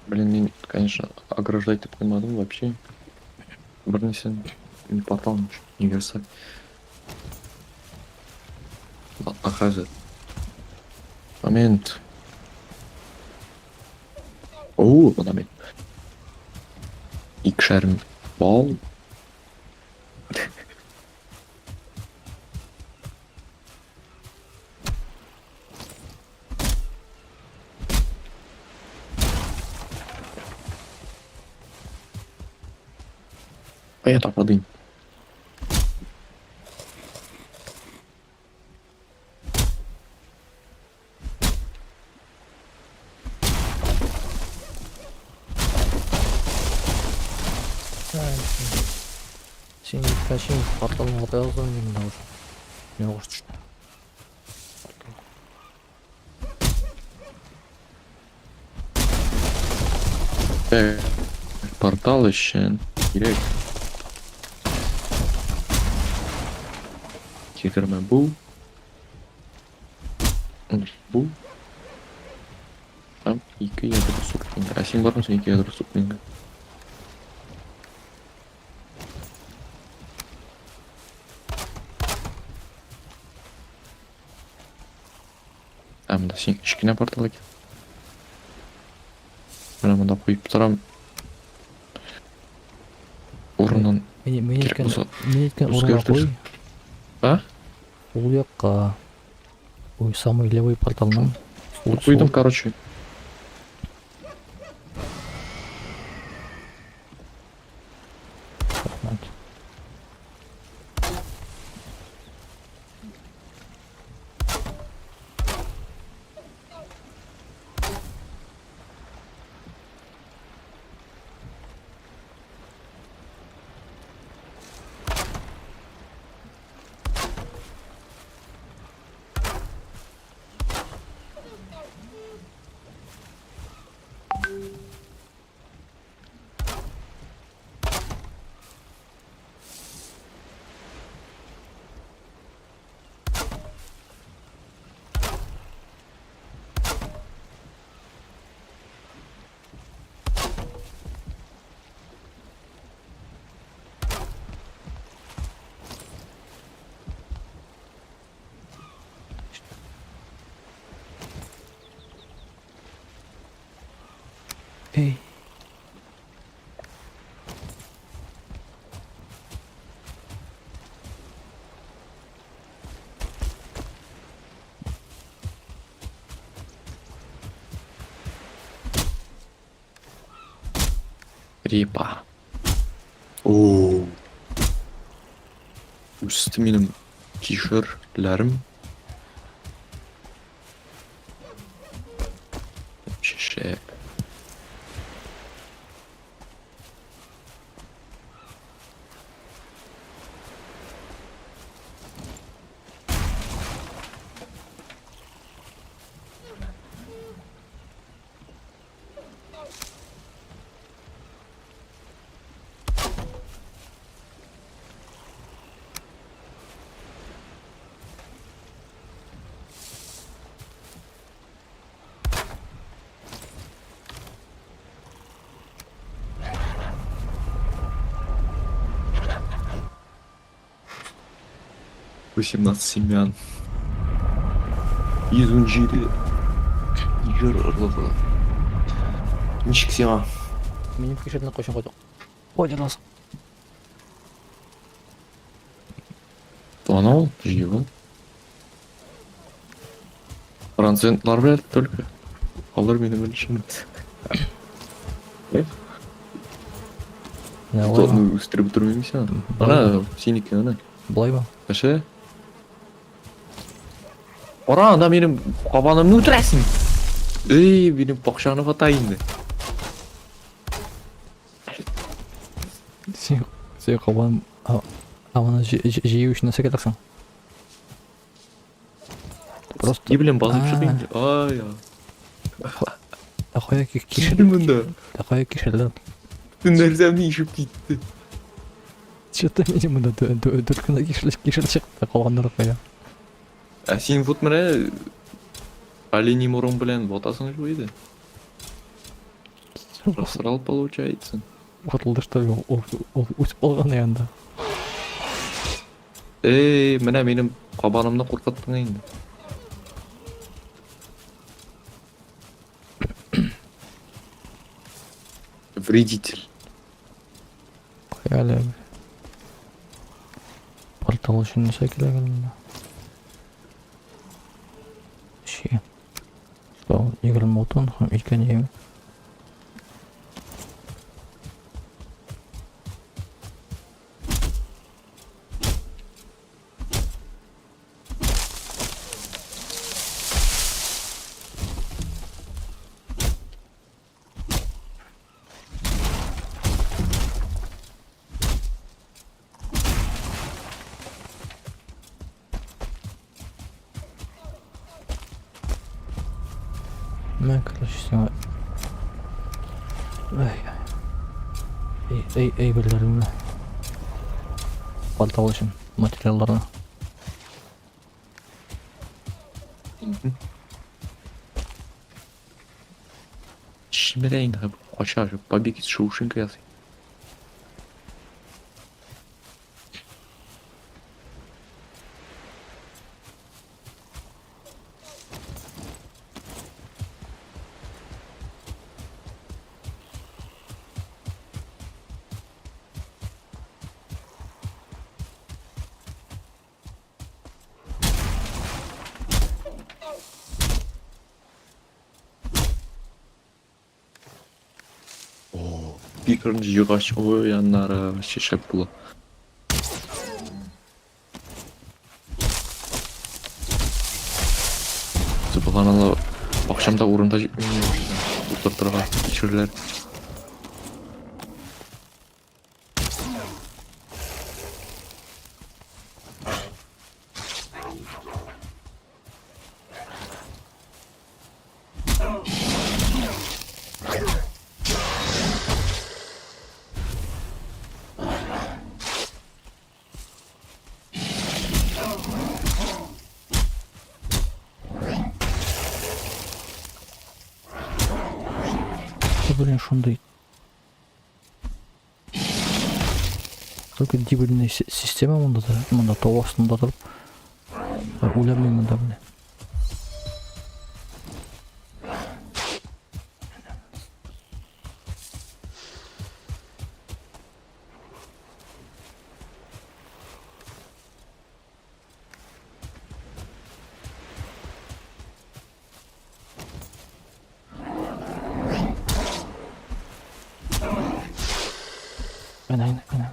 Блин, мин, конечно, ограждать итеп куймадым вообще. Бер нәрсә не портал ничего, не верстак. Ладно, хәзер. Момент. О, менә мин. Икешәр балл. Кая тападың? Син җиткәч, порталыңа да яздым инде менә уже. Миңа уж төште. Портал өчен кирәк. 20 бу. Бу. Һәм ике ядро суплинга. Ә син бармы соң ике ядро суплинга? Ә, монда син кечкенә портал икән. Менә монда куеп торам. Урынын Мин кирәк әйткән, булса мин әйткән урынга куй. үзгәртерсең. А? Ул якка. Ой, самый левый порталның. Сул, Куйдым, сул. короче. Рәхмәт. Эй. Репа. О. Үсте минем кишерләрем. Шешеп. 18 семян. 117 җыр орлыгы. Ничек сиңа? Минем кишерне кайчан кайдык? Кайдырасың? Ана ул, җыеп ал. Процентлар белән только. Алар минем өчен. Менә болай Тотны ма? үстереп бетермим сиңа. Болай Ана, синеке, ана. Болай ма? Кеше. Кара, анда минем кабанымны үтерәсең. Эй, минем бакчаны вата инде. Син син кабан а моны җыю өчен нәрсә кирәк соң? Просто Ни белән басып А. чык инде. Ай, Ә кая кишер? Килде монда. Ә кая кишерләр? Бөтен нәрсәмне ишеп китте. Что-то минем монда дүрт кенә кишер кишер чыкты, калганнары кая? Ә син вот менә оленей мурын белән ватасың шул иде. Просрал получается. Ватылды что ли? Ул үсеп калган янда. Эй, менә минем кабанымны куркыттың инде. Вредитель. Кая әле? Портал өчен нәрсә кирәк әле монда? Щи. Что, 20 утын һәм ике ни? Менә, короче, сиңа Ай, эй, эй, әйберләремне. Портал өчен материалларны. Чимерә инде кача, побег из Шоушенка ясый. Спикерны җыйгач, ой, аннары вообще шәп була. Субханалла, бакчамда урында җитми утыртырга кишерләр. Блин, шундый. Только дебильная система монда да, монда тау астында торып. Үләм мин монда, блин. Әнә, әнә, әнә.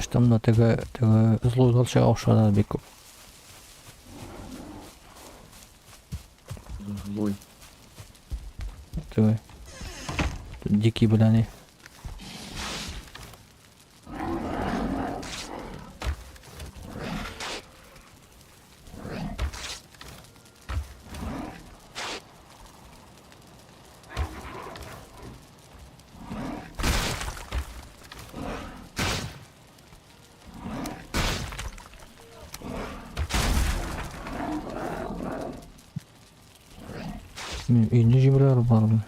Что монда теге теге злойлар чыга башлады бик күп. Злой. Теге дикий белән ни. Өйне җимерәләр болар.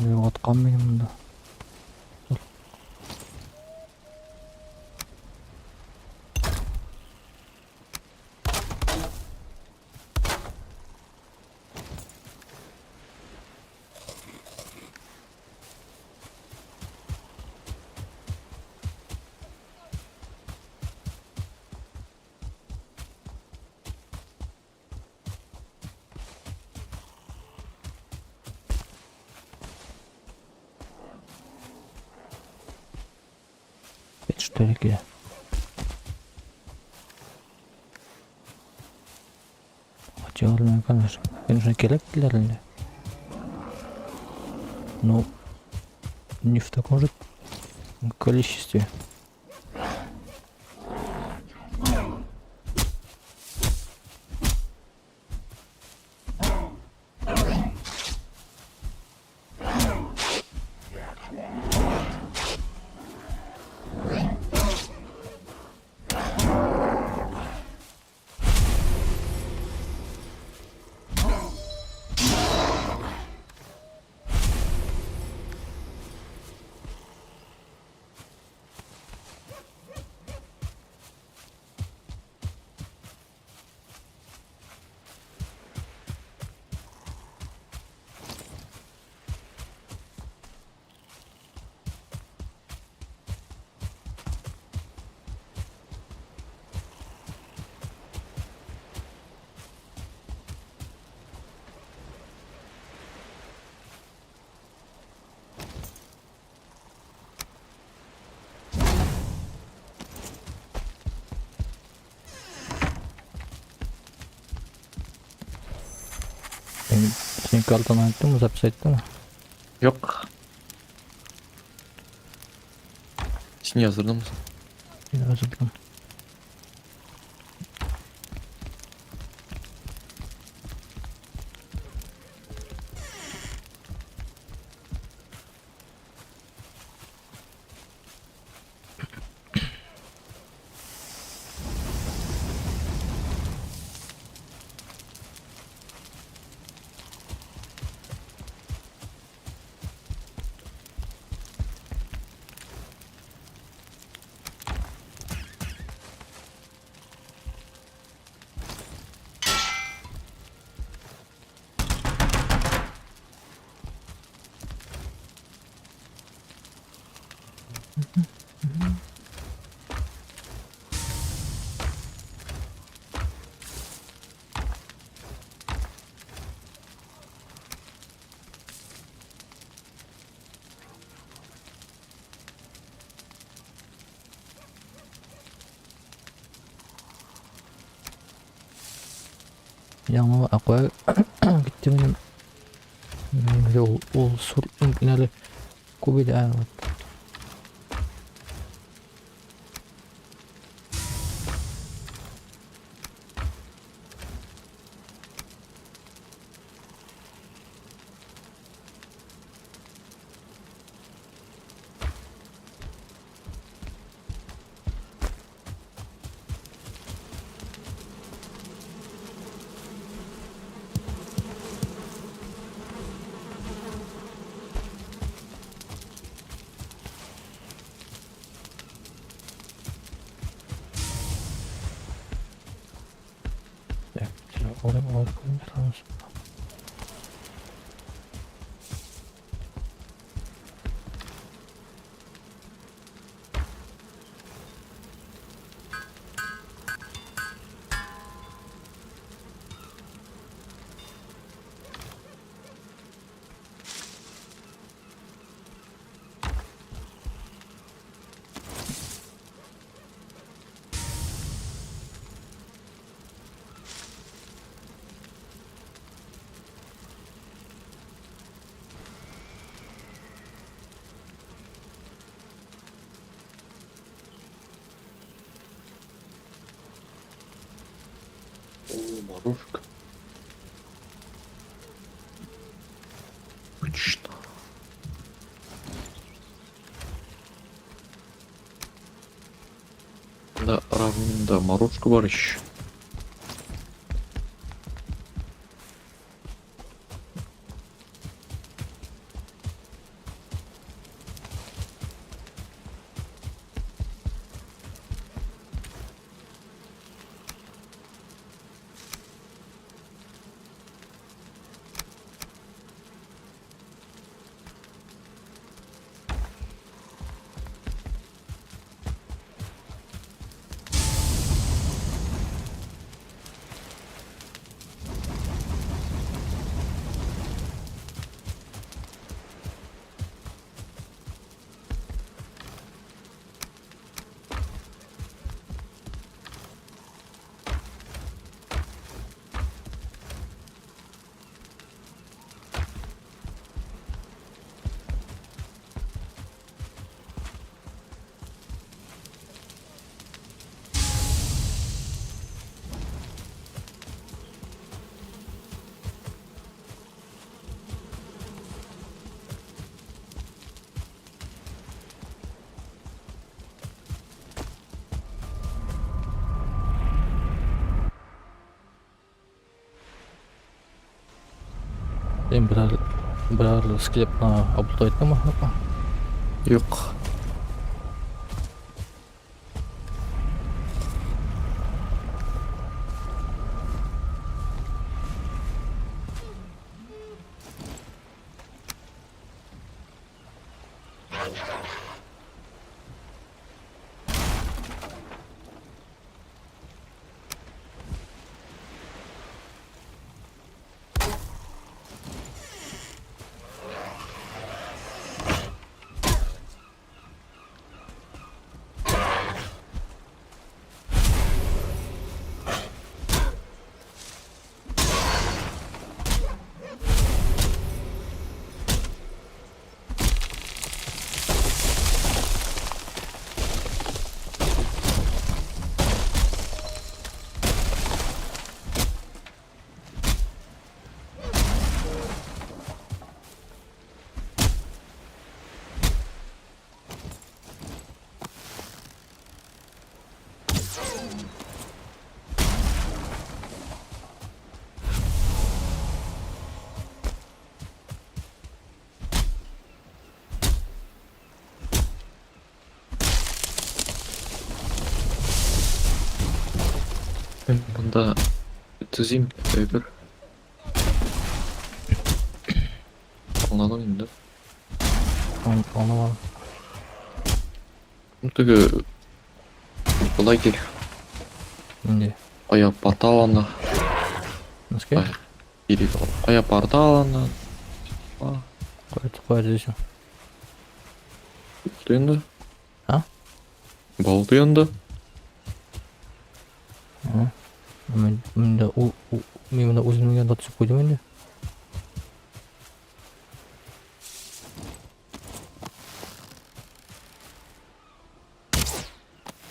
Югалткан мин монда. Вдалеке. Хотя, конечно, конечно, кирәкләр инде. Но не в таком же количестве. Син картаны айттыңмы, запись айттыңмы? Юк. Син яздырдыңмы? Мин яздырдым. Яңа аква китте минем. Минем ул сур инкнәре күп иде, вот. Так, алып алып куймасаңыз. О, морожка. Точно. Да, равнинда морожка бар еще. Син берәр склепны облутай иттеңме? Юкмы? Юк. Мин монда төзим әйбер. Аңладың инде. Аңламадым. Ну теге лагерь. Нинди? Кая портал анда. Носки? Или кая портал анда. А. Кая төзисең? Булды инде. А? Булды инде. Мин дә ул мин монда үземнең янында төшеп куйдым инде.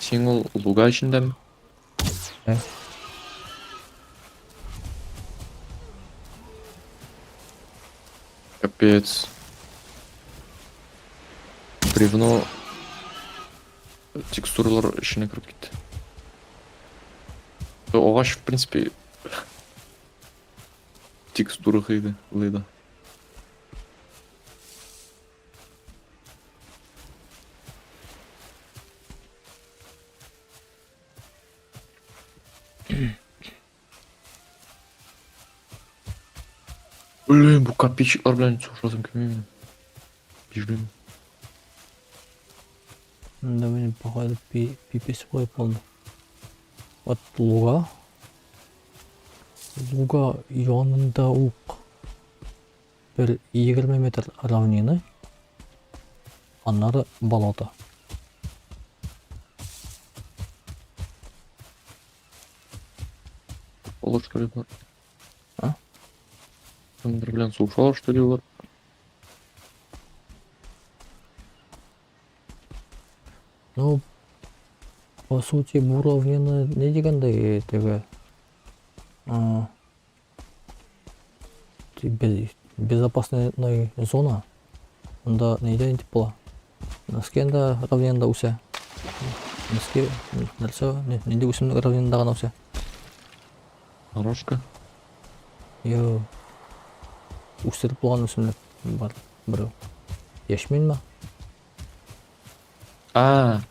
Син ул луга эчендәме? Ә? Капец. Бревно текстуралар эченә кереп китте. Агач, в принципе, текстура хыйды, лыйда. Блин, бу копейщиклар белән сугышасым килми минем. Бежим. Да минем походу пипец куеп калды. Вот луга. Луга янында ук бер 20 метр равнины. Аннары болото. Алар что ли бар? А? Кемдер белән сугышалар что ли алар? Ну, по сути, бу равнина не дигәндәй теге а, безопасная зона. Монда нидә интеп була? Носки анда равнинада үсә. Носки нәрсә, нинди үсемлек равнинада гына үсә? Горошка. Йо. Үстереп булган үсемлек бар берәү. Яшминме? А,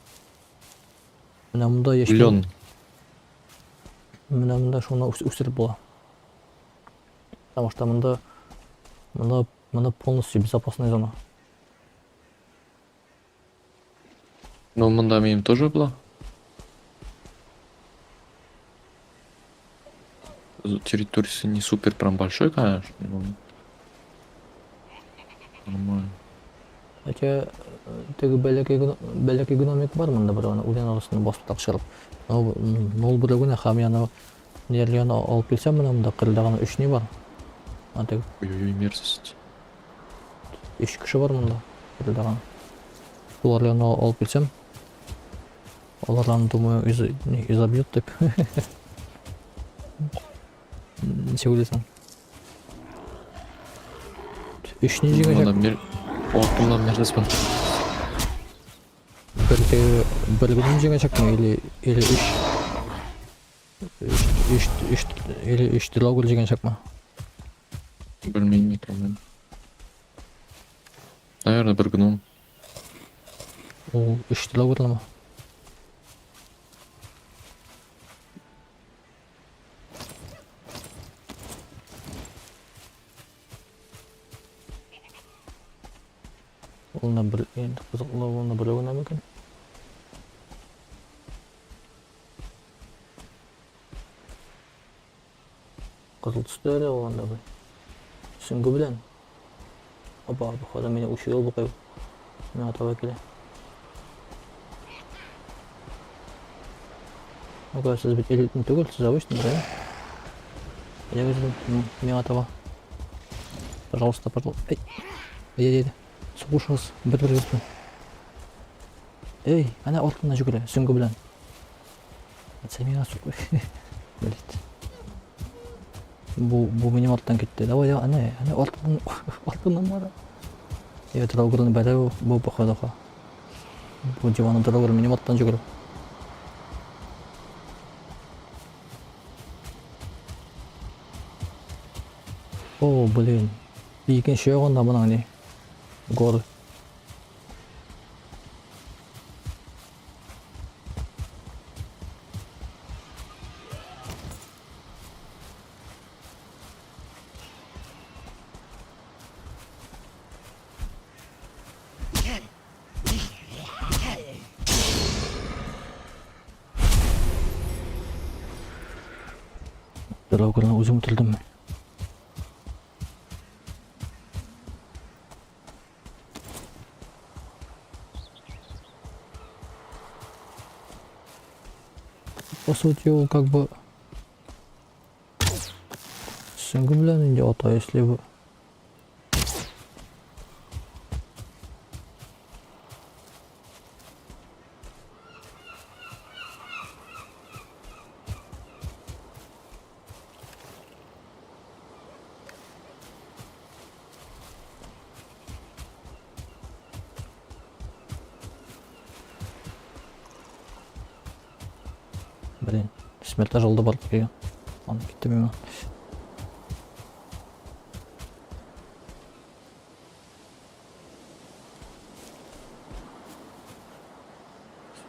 Менә монда яшмин. лен. Менә монда шуны үстереп була. Потому что монда полностью безопасная зона. Ну, монда минем тоже була. Территория не супер прям большой, конечно, но нормально. Хотя теге бәләкәй гномик бар монда бер аны үлән арасында басып тапшырып. Но ул берәү генә һәм яны ниярлегән алып килсәм менә монда кырда гына өч ни бар. Аны теге Ой-ой-ой, мерзость. Өч кеше бар монда кырда гына. Шулар янына алып килсәм, алар аны, думаю, изобьют дип. Ничек уйлыйсың? Өч ни җиңәчәк? Монда мер... Артымнан мерзость бар. Бер теге бер генә җиңәчәкме или өч өч өч өч или өч драгул җиңәчәкме? Белмим, әйтә алмыйм. Наверное, бер гном. Ул өч драугерлымы? Ул на бер инде кызыклы ул на берәү генә мөмкин. Кызыл төстә әле ул анда бер. Сөңге белән. Опа, походу мине учуел бу кай. Миңа таба килә. Ну-ка, сез бит элитный түгел, сез обычный, да? Әйдәгез миңа таба. Пожалуйста, пожалуйста. Эй, әйдә, әйдә. Сугышыгыз бер-берегез белән. Эй, әнә артыннан жүгерә, сөңге белән. Сен миңа сук. Блять. Бу минем арттан китте. Давай, давай, әнә, әнә артыннан, артыннан бара. Я драугерны бәрә бу походу. Бу диванны драугер минем арттан жүгерә. О, блин. Икенче ягында моның ни? Горы. Драугерны үзем үтердем мин. По сути, ул как бы сөңге белән инде ата, если бы Блин, смерть жолда барып килгән. Аны китте миңа.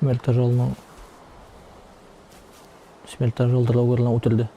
Смерть жолының Смерть жолдырлау үтелде.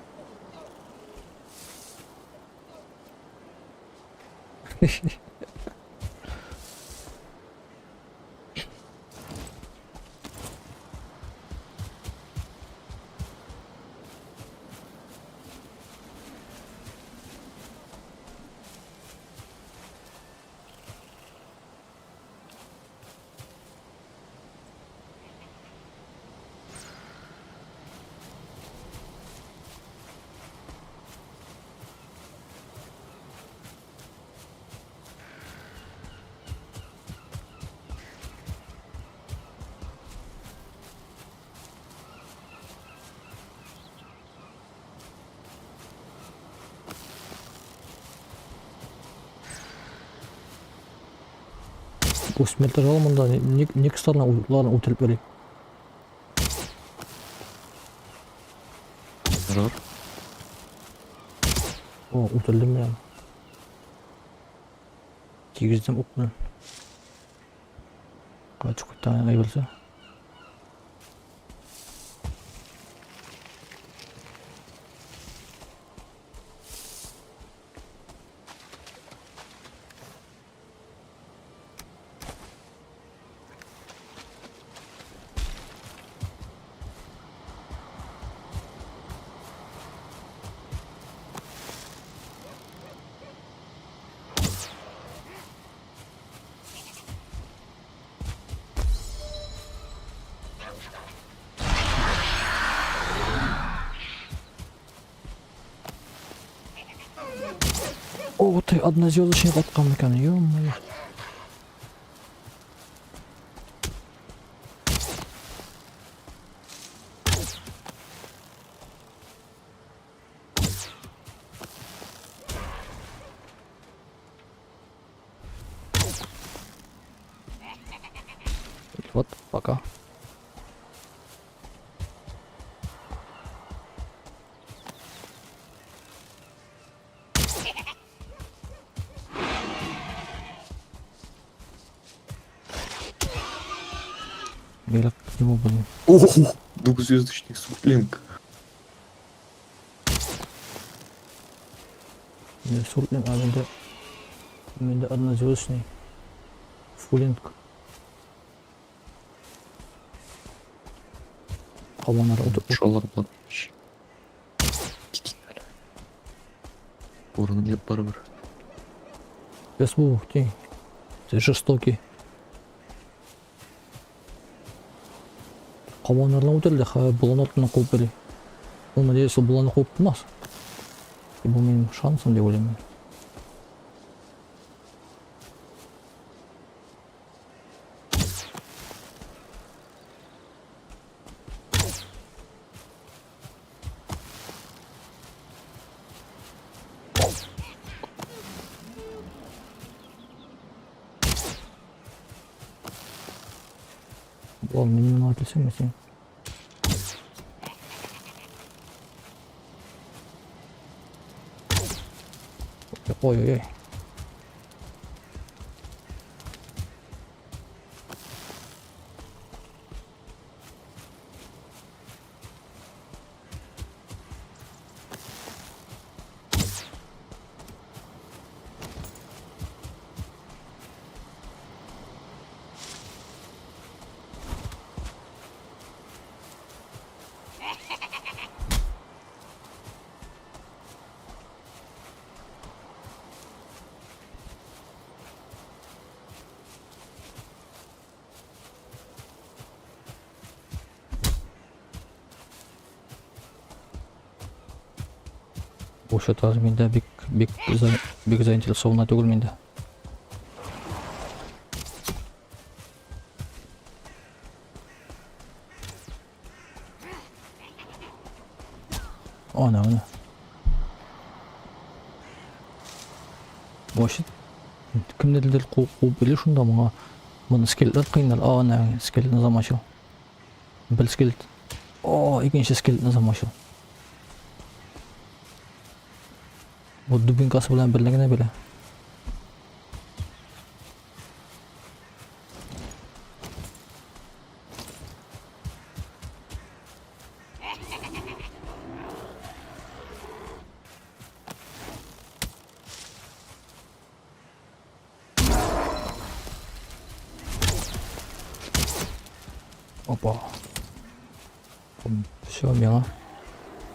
Бу смерть жол монда ник ларны үтереп йөри. Жор. О, үтердем мин аны. Тигездем ук белән. Качып китте әйберсе. О, ты однозвездочник аткан икән, ё-моё. Вот, пока. Него, блин. О, двухзвездочный суплинг. Не суртлинг, а миндә миндә однозвездочный. Фулинг. Кабаннар Шалар бар. Китик әле. Урыным юк барыбер. Бу, ты. Ты жестокий. Кабаннарны үтерде, ха, болан артыннан куып йөри. Ул, надеюсь, ул боланны куып тормас. И бу минем шансым дип уйлыйм мин. Болан минем янга килсәңме син? Ой-ой-ой. Бу что-то миндә бик бик бик заинтересована түгел миндә. Ана, ана. Вообще кемнәрдер куып куып йөри шунда моңа. Моны скелетлар кыйнар. А, ана скелетны замочил. Бер скелет. О, икенче скелетны замочил. Бу дубинкасы белән берле генә белә. Опа. Все, мимо.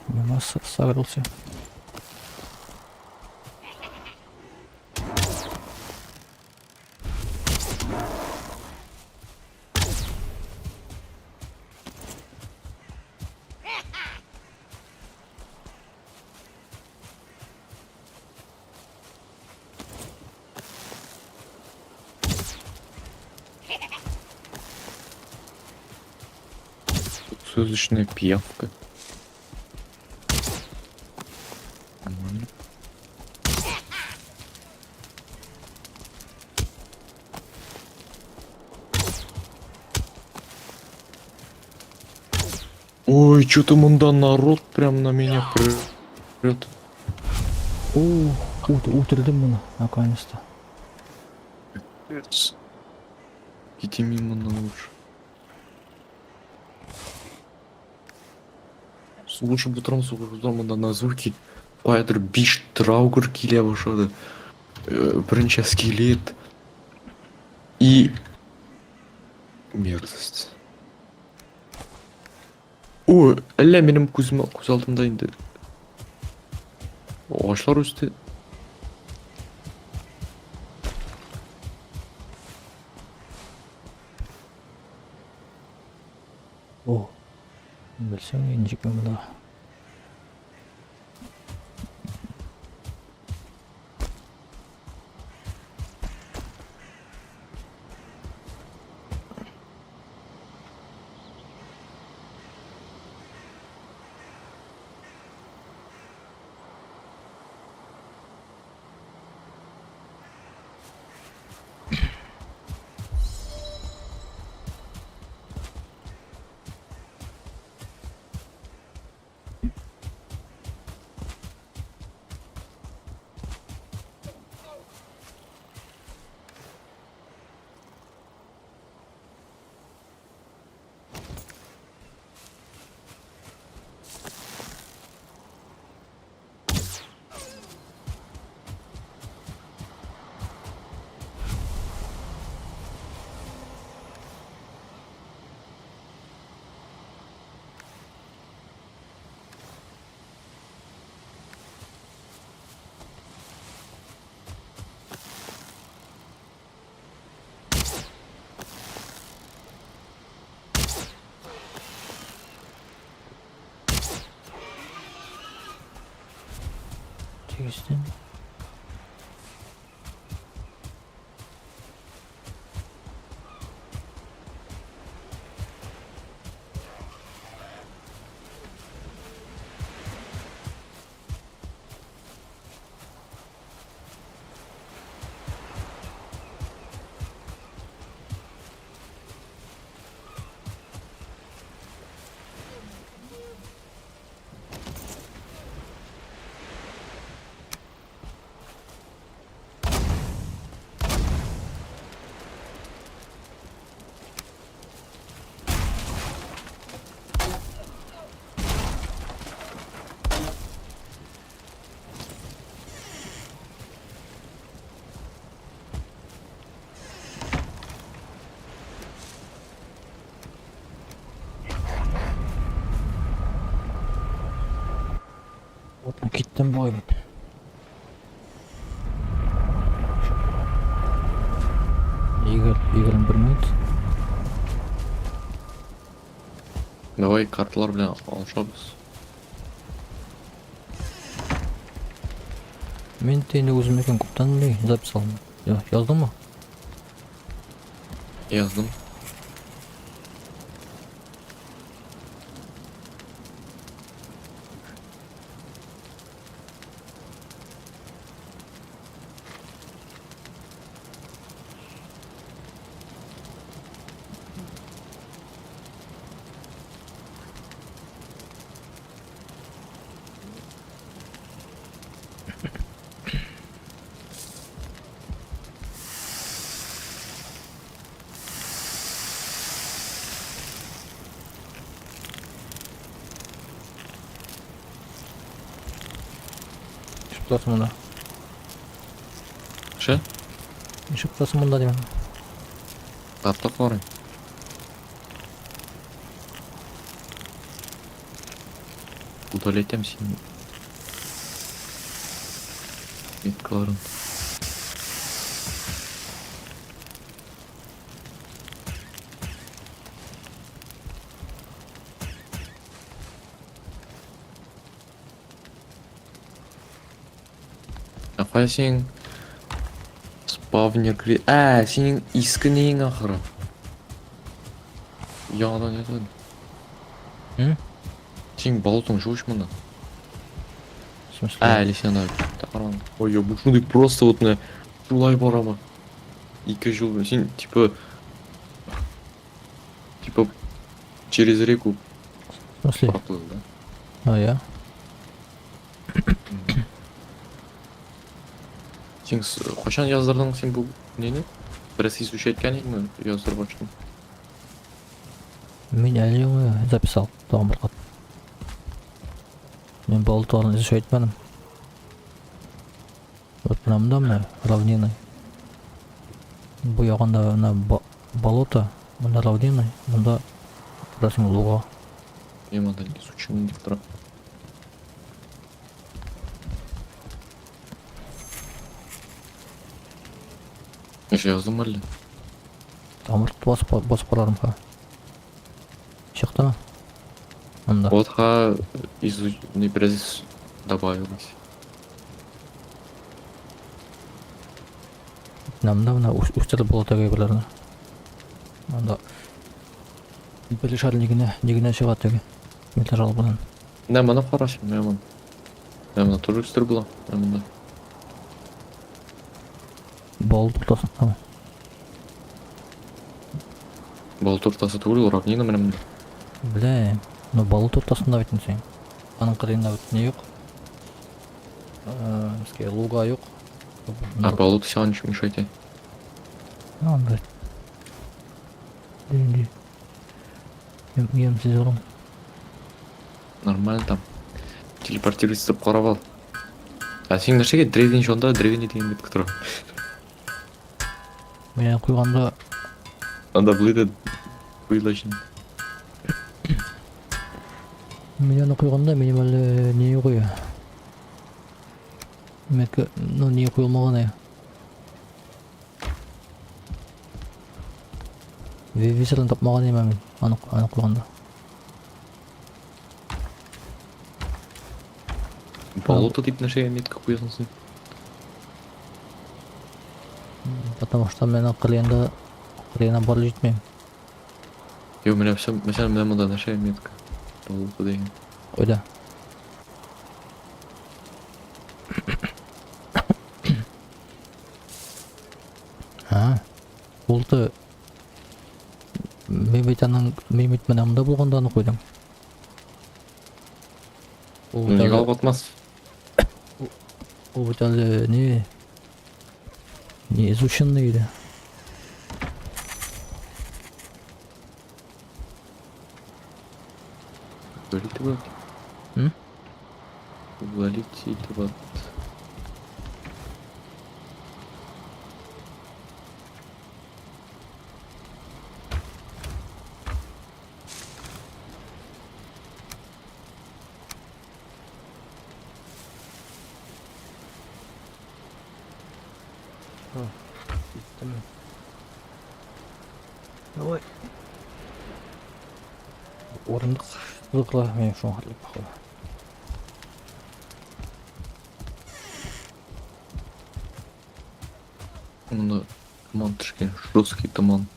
Мимо сагрился. Двухзвездочная пиявка. Нормально. Ой, что-то мында народ прям на меня прет. О, үтердем моны, наконец-то. Иди мимо на лучше. Сугышып утырам, сугышып утырам, монда на звуки. Каядыр биш драугр килә башлады. Берничә скелет. И мерзость. О, әллә минем күзем күз алдымда инде. Агачлар үсте. О, белсәң, ничек мин монда. Сигездән. Вот киттем бугай мин. 21 минут. Давай карталар белән алышабыз. Мин инде үземнекен күптән ни запись алдым. Я, яздыңмы? Яздым. Ничек торасың монда? Ше? Ничек торасың монда дим. Карта карыйм. Удалить итәм синең меткаларын. Ә кая синең спавнер кри... Ә, синең иске нең ахыры. Яңадан язган. М? Синең болотың жуыш монда. В смысле? Ә, әле син анда карамадың. Ой, я бу шундый просто вот менә шулай барамы? Ике жол белән. Син типа через реку В смысле? проплыл, да? А я? Син кайчан яздырдың син бу нені? Бераз изучать иткән идеңме? Яздырып ачтым. Мин әле яңа записал тагын бер кат. Мин болотларны изучать итмәдем. Вот менә монда менә равнина. Бу ягында менә болото, монда равнина, монда күрәсең луга. Мин монда изучим дип тора. Ничә яздым әллә? Тамыр басып басып карарым ха. Чыктымы? Монда. Вот ха изуч... не бераз добавилось. Менә монда менә үстереп була теге әйберләрне. Монда бер шар нигенә, нигенә чыга теге. Металл белән. Менә моны кара син, менә моны. Менә моны тоже үстереп була. Менә монда. Бал тотасың. Бал тортасы түгел, ул равнина менә монда. Бля, ну бал тортасында бит инде син. Аның кырыенда бит ни юк. Мискә луга юк. А болото сиңа ничек мешать? Анда. Инде. Ямсыз урын. Нормально там. Телепортироваться итеп карап ал. А син нәрсәгә древний шунда древний дигән бит тора. Менә куйганда Анда блыды выйлашын. Мин аны куйганда минем әле ни юк иде. Метка, ну ни куелмаган иде. Визорын тапмаган идем мин аны куйганда. Болото дип нәрсәгә метка куясың син? Потому что мен аның кырыенда кырыена барып җитмим. Юк, менә все, мәсәлән, менә монда нәрсәгә метка? Болото дигән. Кайда? А, булды. Мин бит аның, мин бит менә монда булганда аны куйдым. Ул Ну, бит нигә әле, алып атмас? ул бит әле не, не изученный иде. Удалить вот. М? Удалить вот. Киттем. Давай. Урындык сызыклы, мин шуңа хәтле походу. Монда томан төшкән, жесткий томан.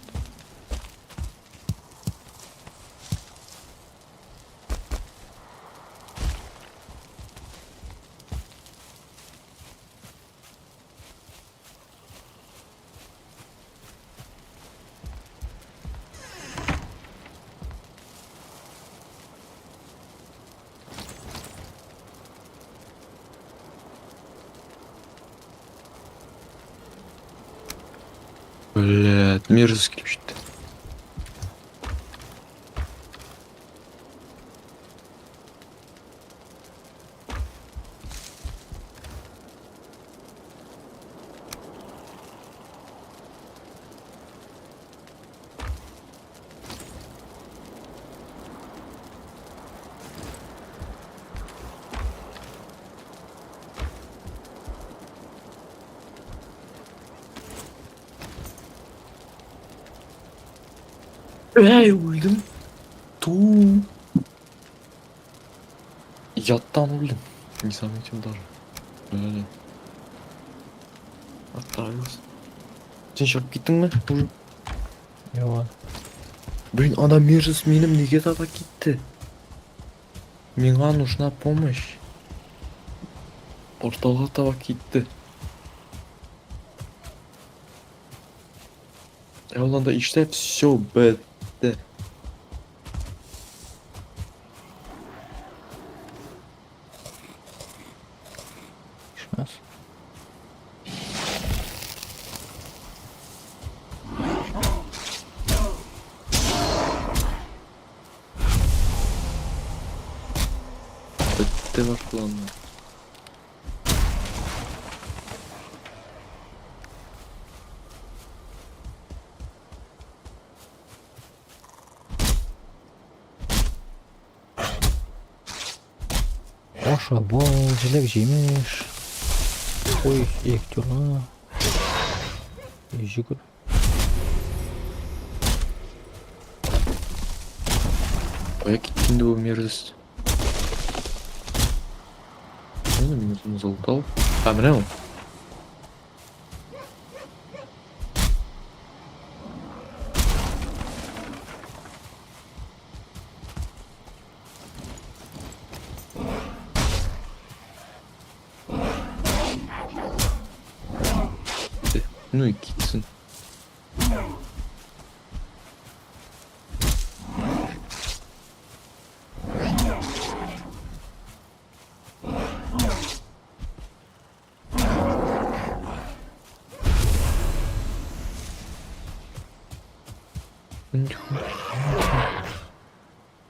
Блядь, мерзкий килеп җитте. Эй, үлдем. Ту. Яттан үлдем. Не заметил даже. Бля. Отравился. Син чыгып киттеңме уже? Юк. Блин, ана мерзость минем нигә таба китте? Миңа нужна помощь. Порталга таба китте. Ә ул анда иштә все бетте. Ишмәс. Бетте бар планнар. Аша бал, җиләк җимеш. Ой, эктюрна. Җигүр. Кая китте инде бу мерзость? Мин минутын залутал. А, менә ул. Ну и китсен.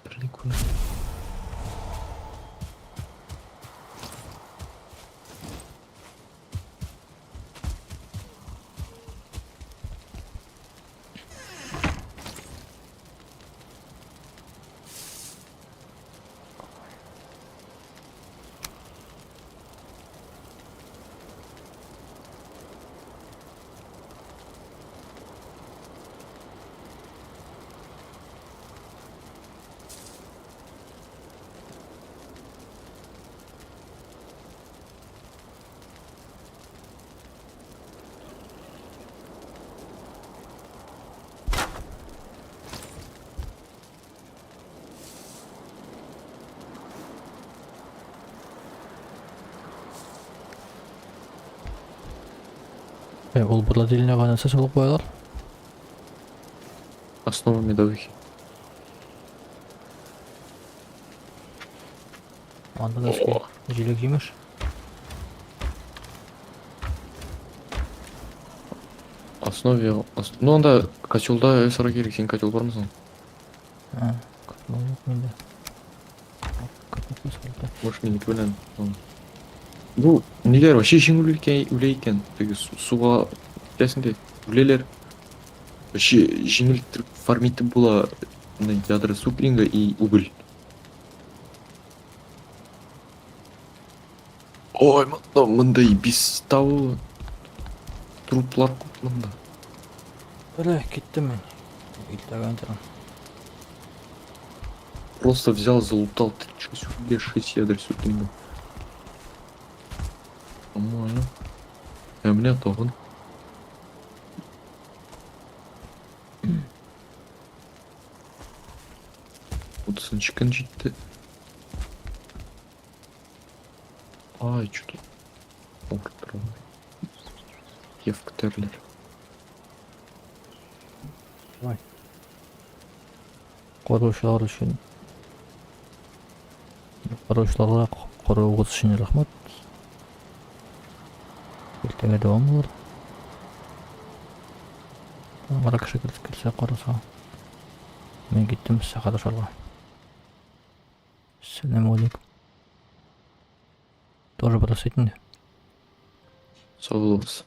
Прикольно. Э, ул бродильняга нәрсә салып куялар? Основа медовухи. Анда да өскә җиләк җимеш. Основе... Ну, анда котелда сорау кирәк, син котел бармы соң? А, котел юк миндә. Котел салды. Может, минеке белән. Бу ниләр вообще җиңел икән, үлә икән. Теге суга китәсең дә үләләр. Вообще җиңел итеп фармить була ядра суплинга и уголь. Ой, монда мондай бистау труплар күп монда. Бля, киттем мин. Иртәгә торам. Просто взял, залутал 36 угля, 6 ядер суплинга. Нормально. Ә менә тагын. Утызынчы көн җитте. Ай, что-то авырттыра. Евктерлер. Караучылар өчен караучыларга каравыгыз өчен рәхмәт. Иртәгә дәвам булыр. Аңара кеше килсә караса. Мин киттем сәхәр ашарга. Сәлам алейкум. Тоже бераз инде. Сау булыгыз.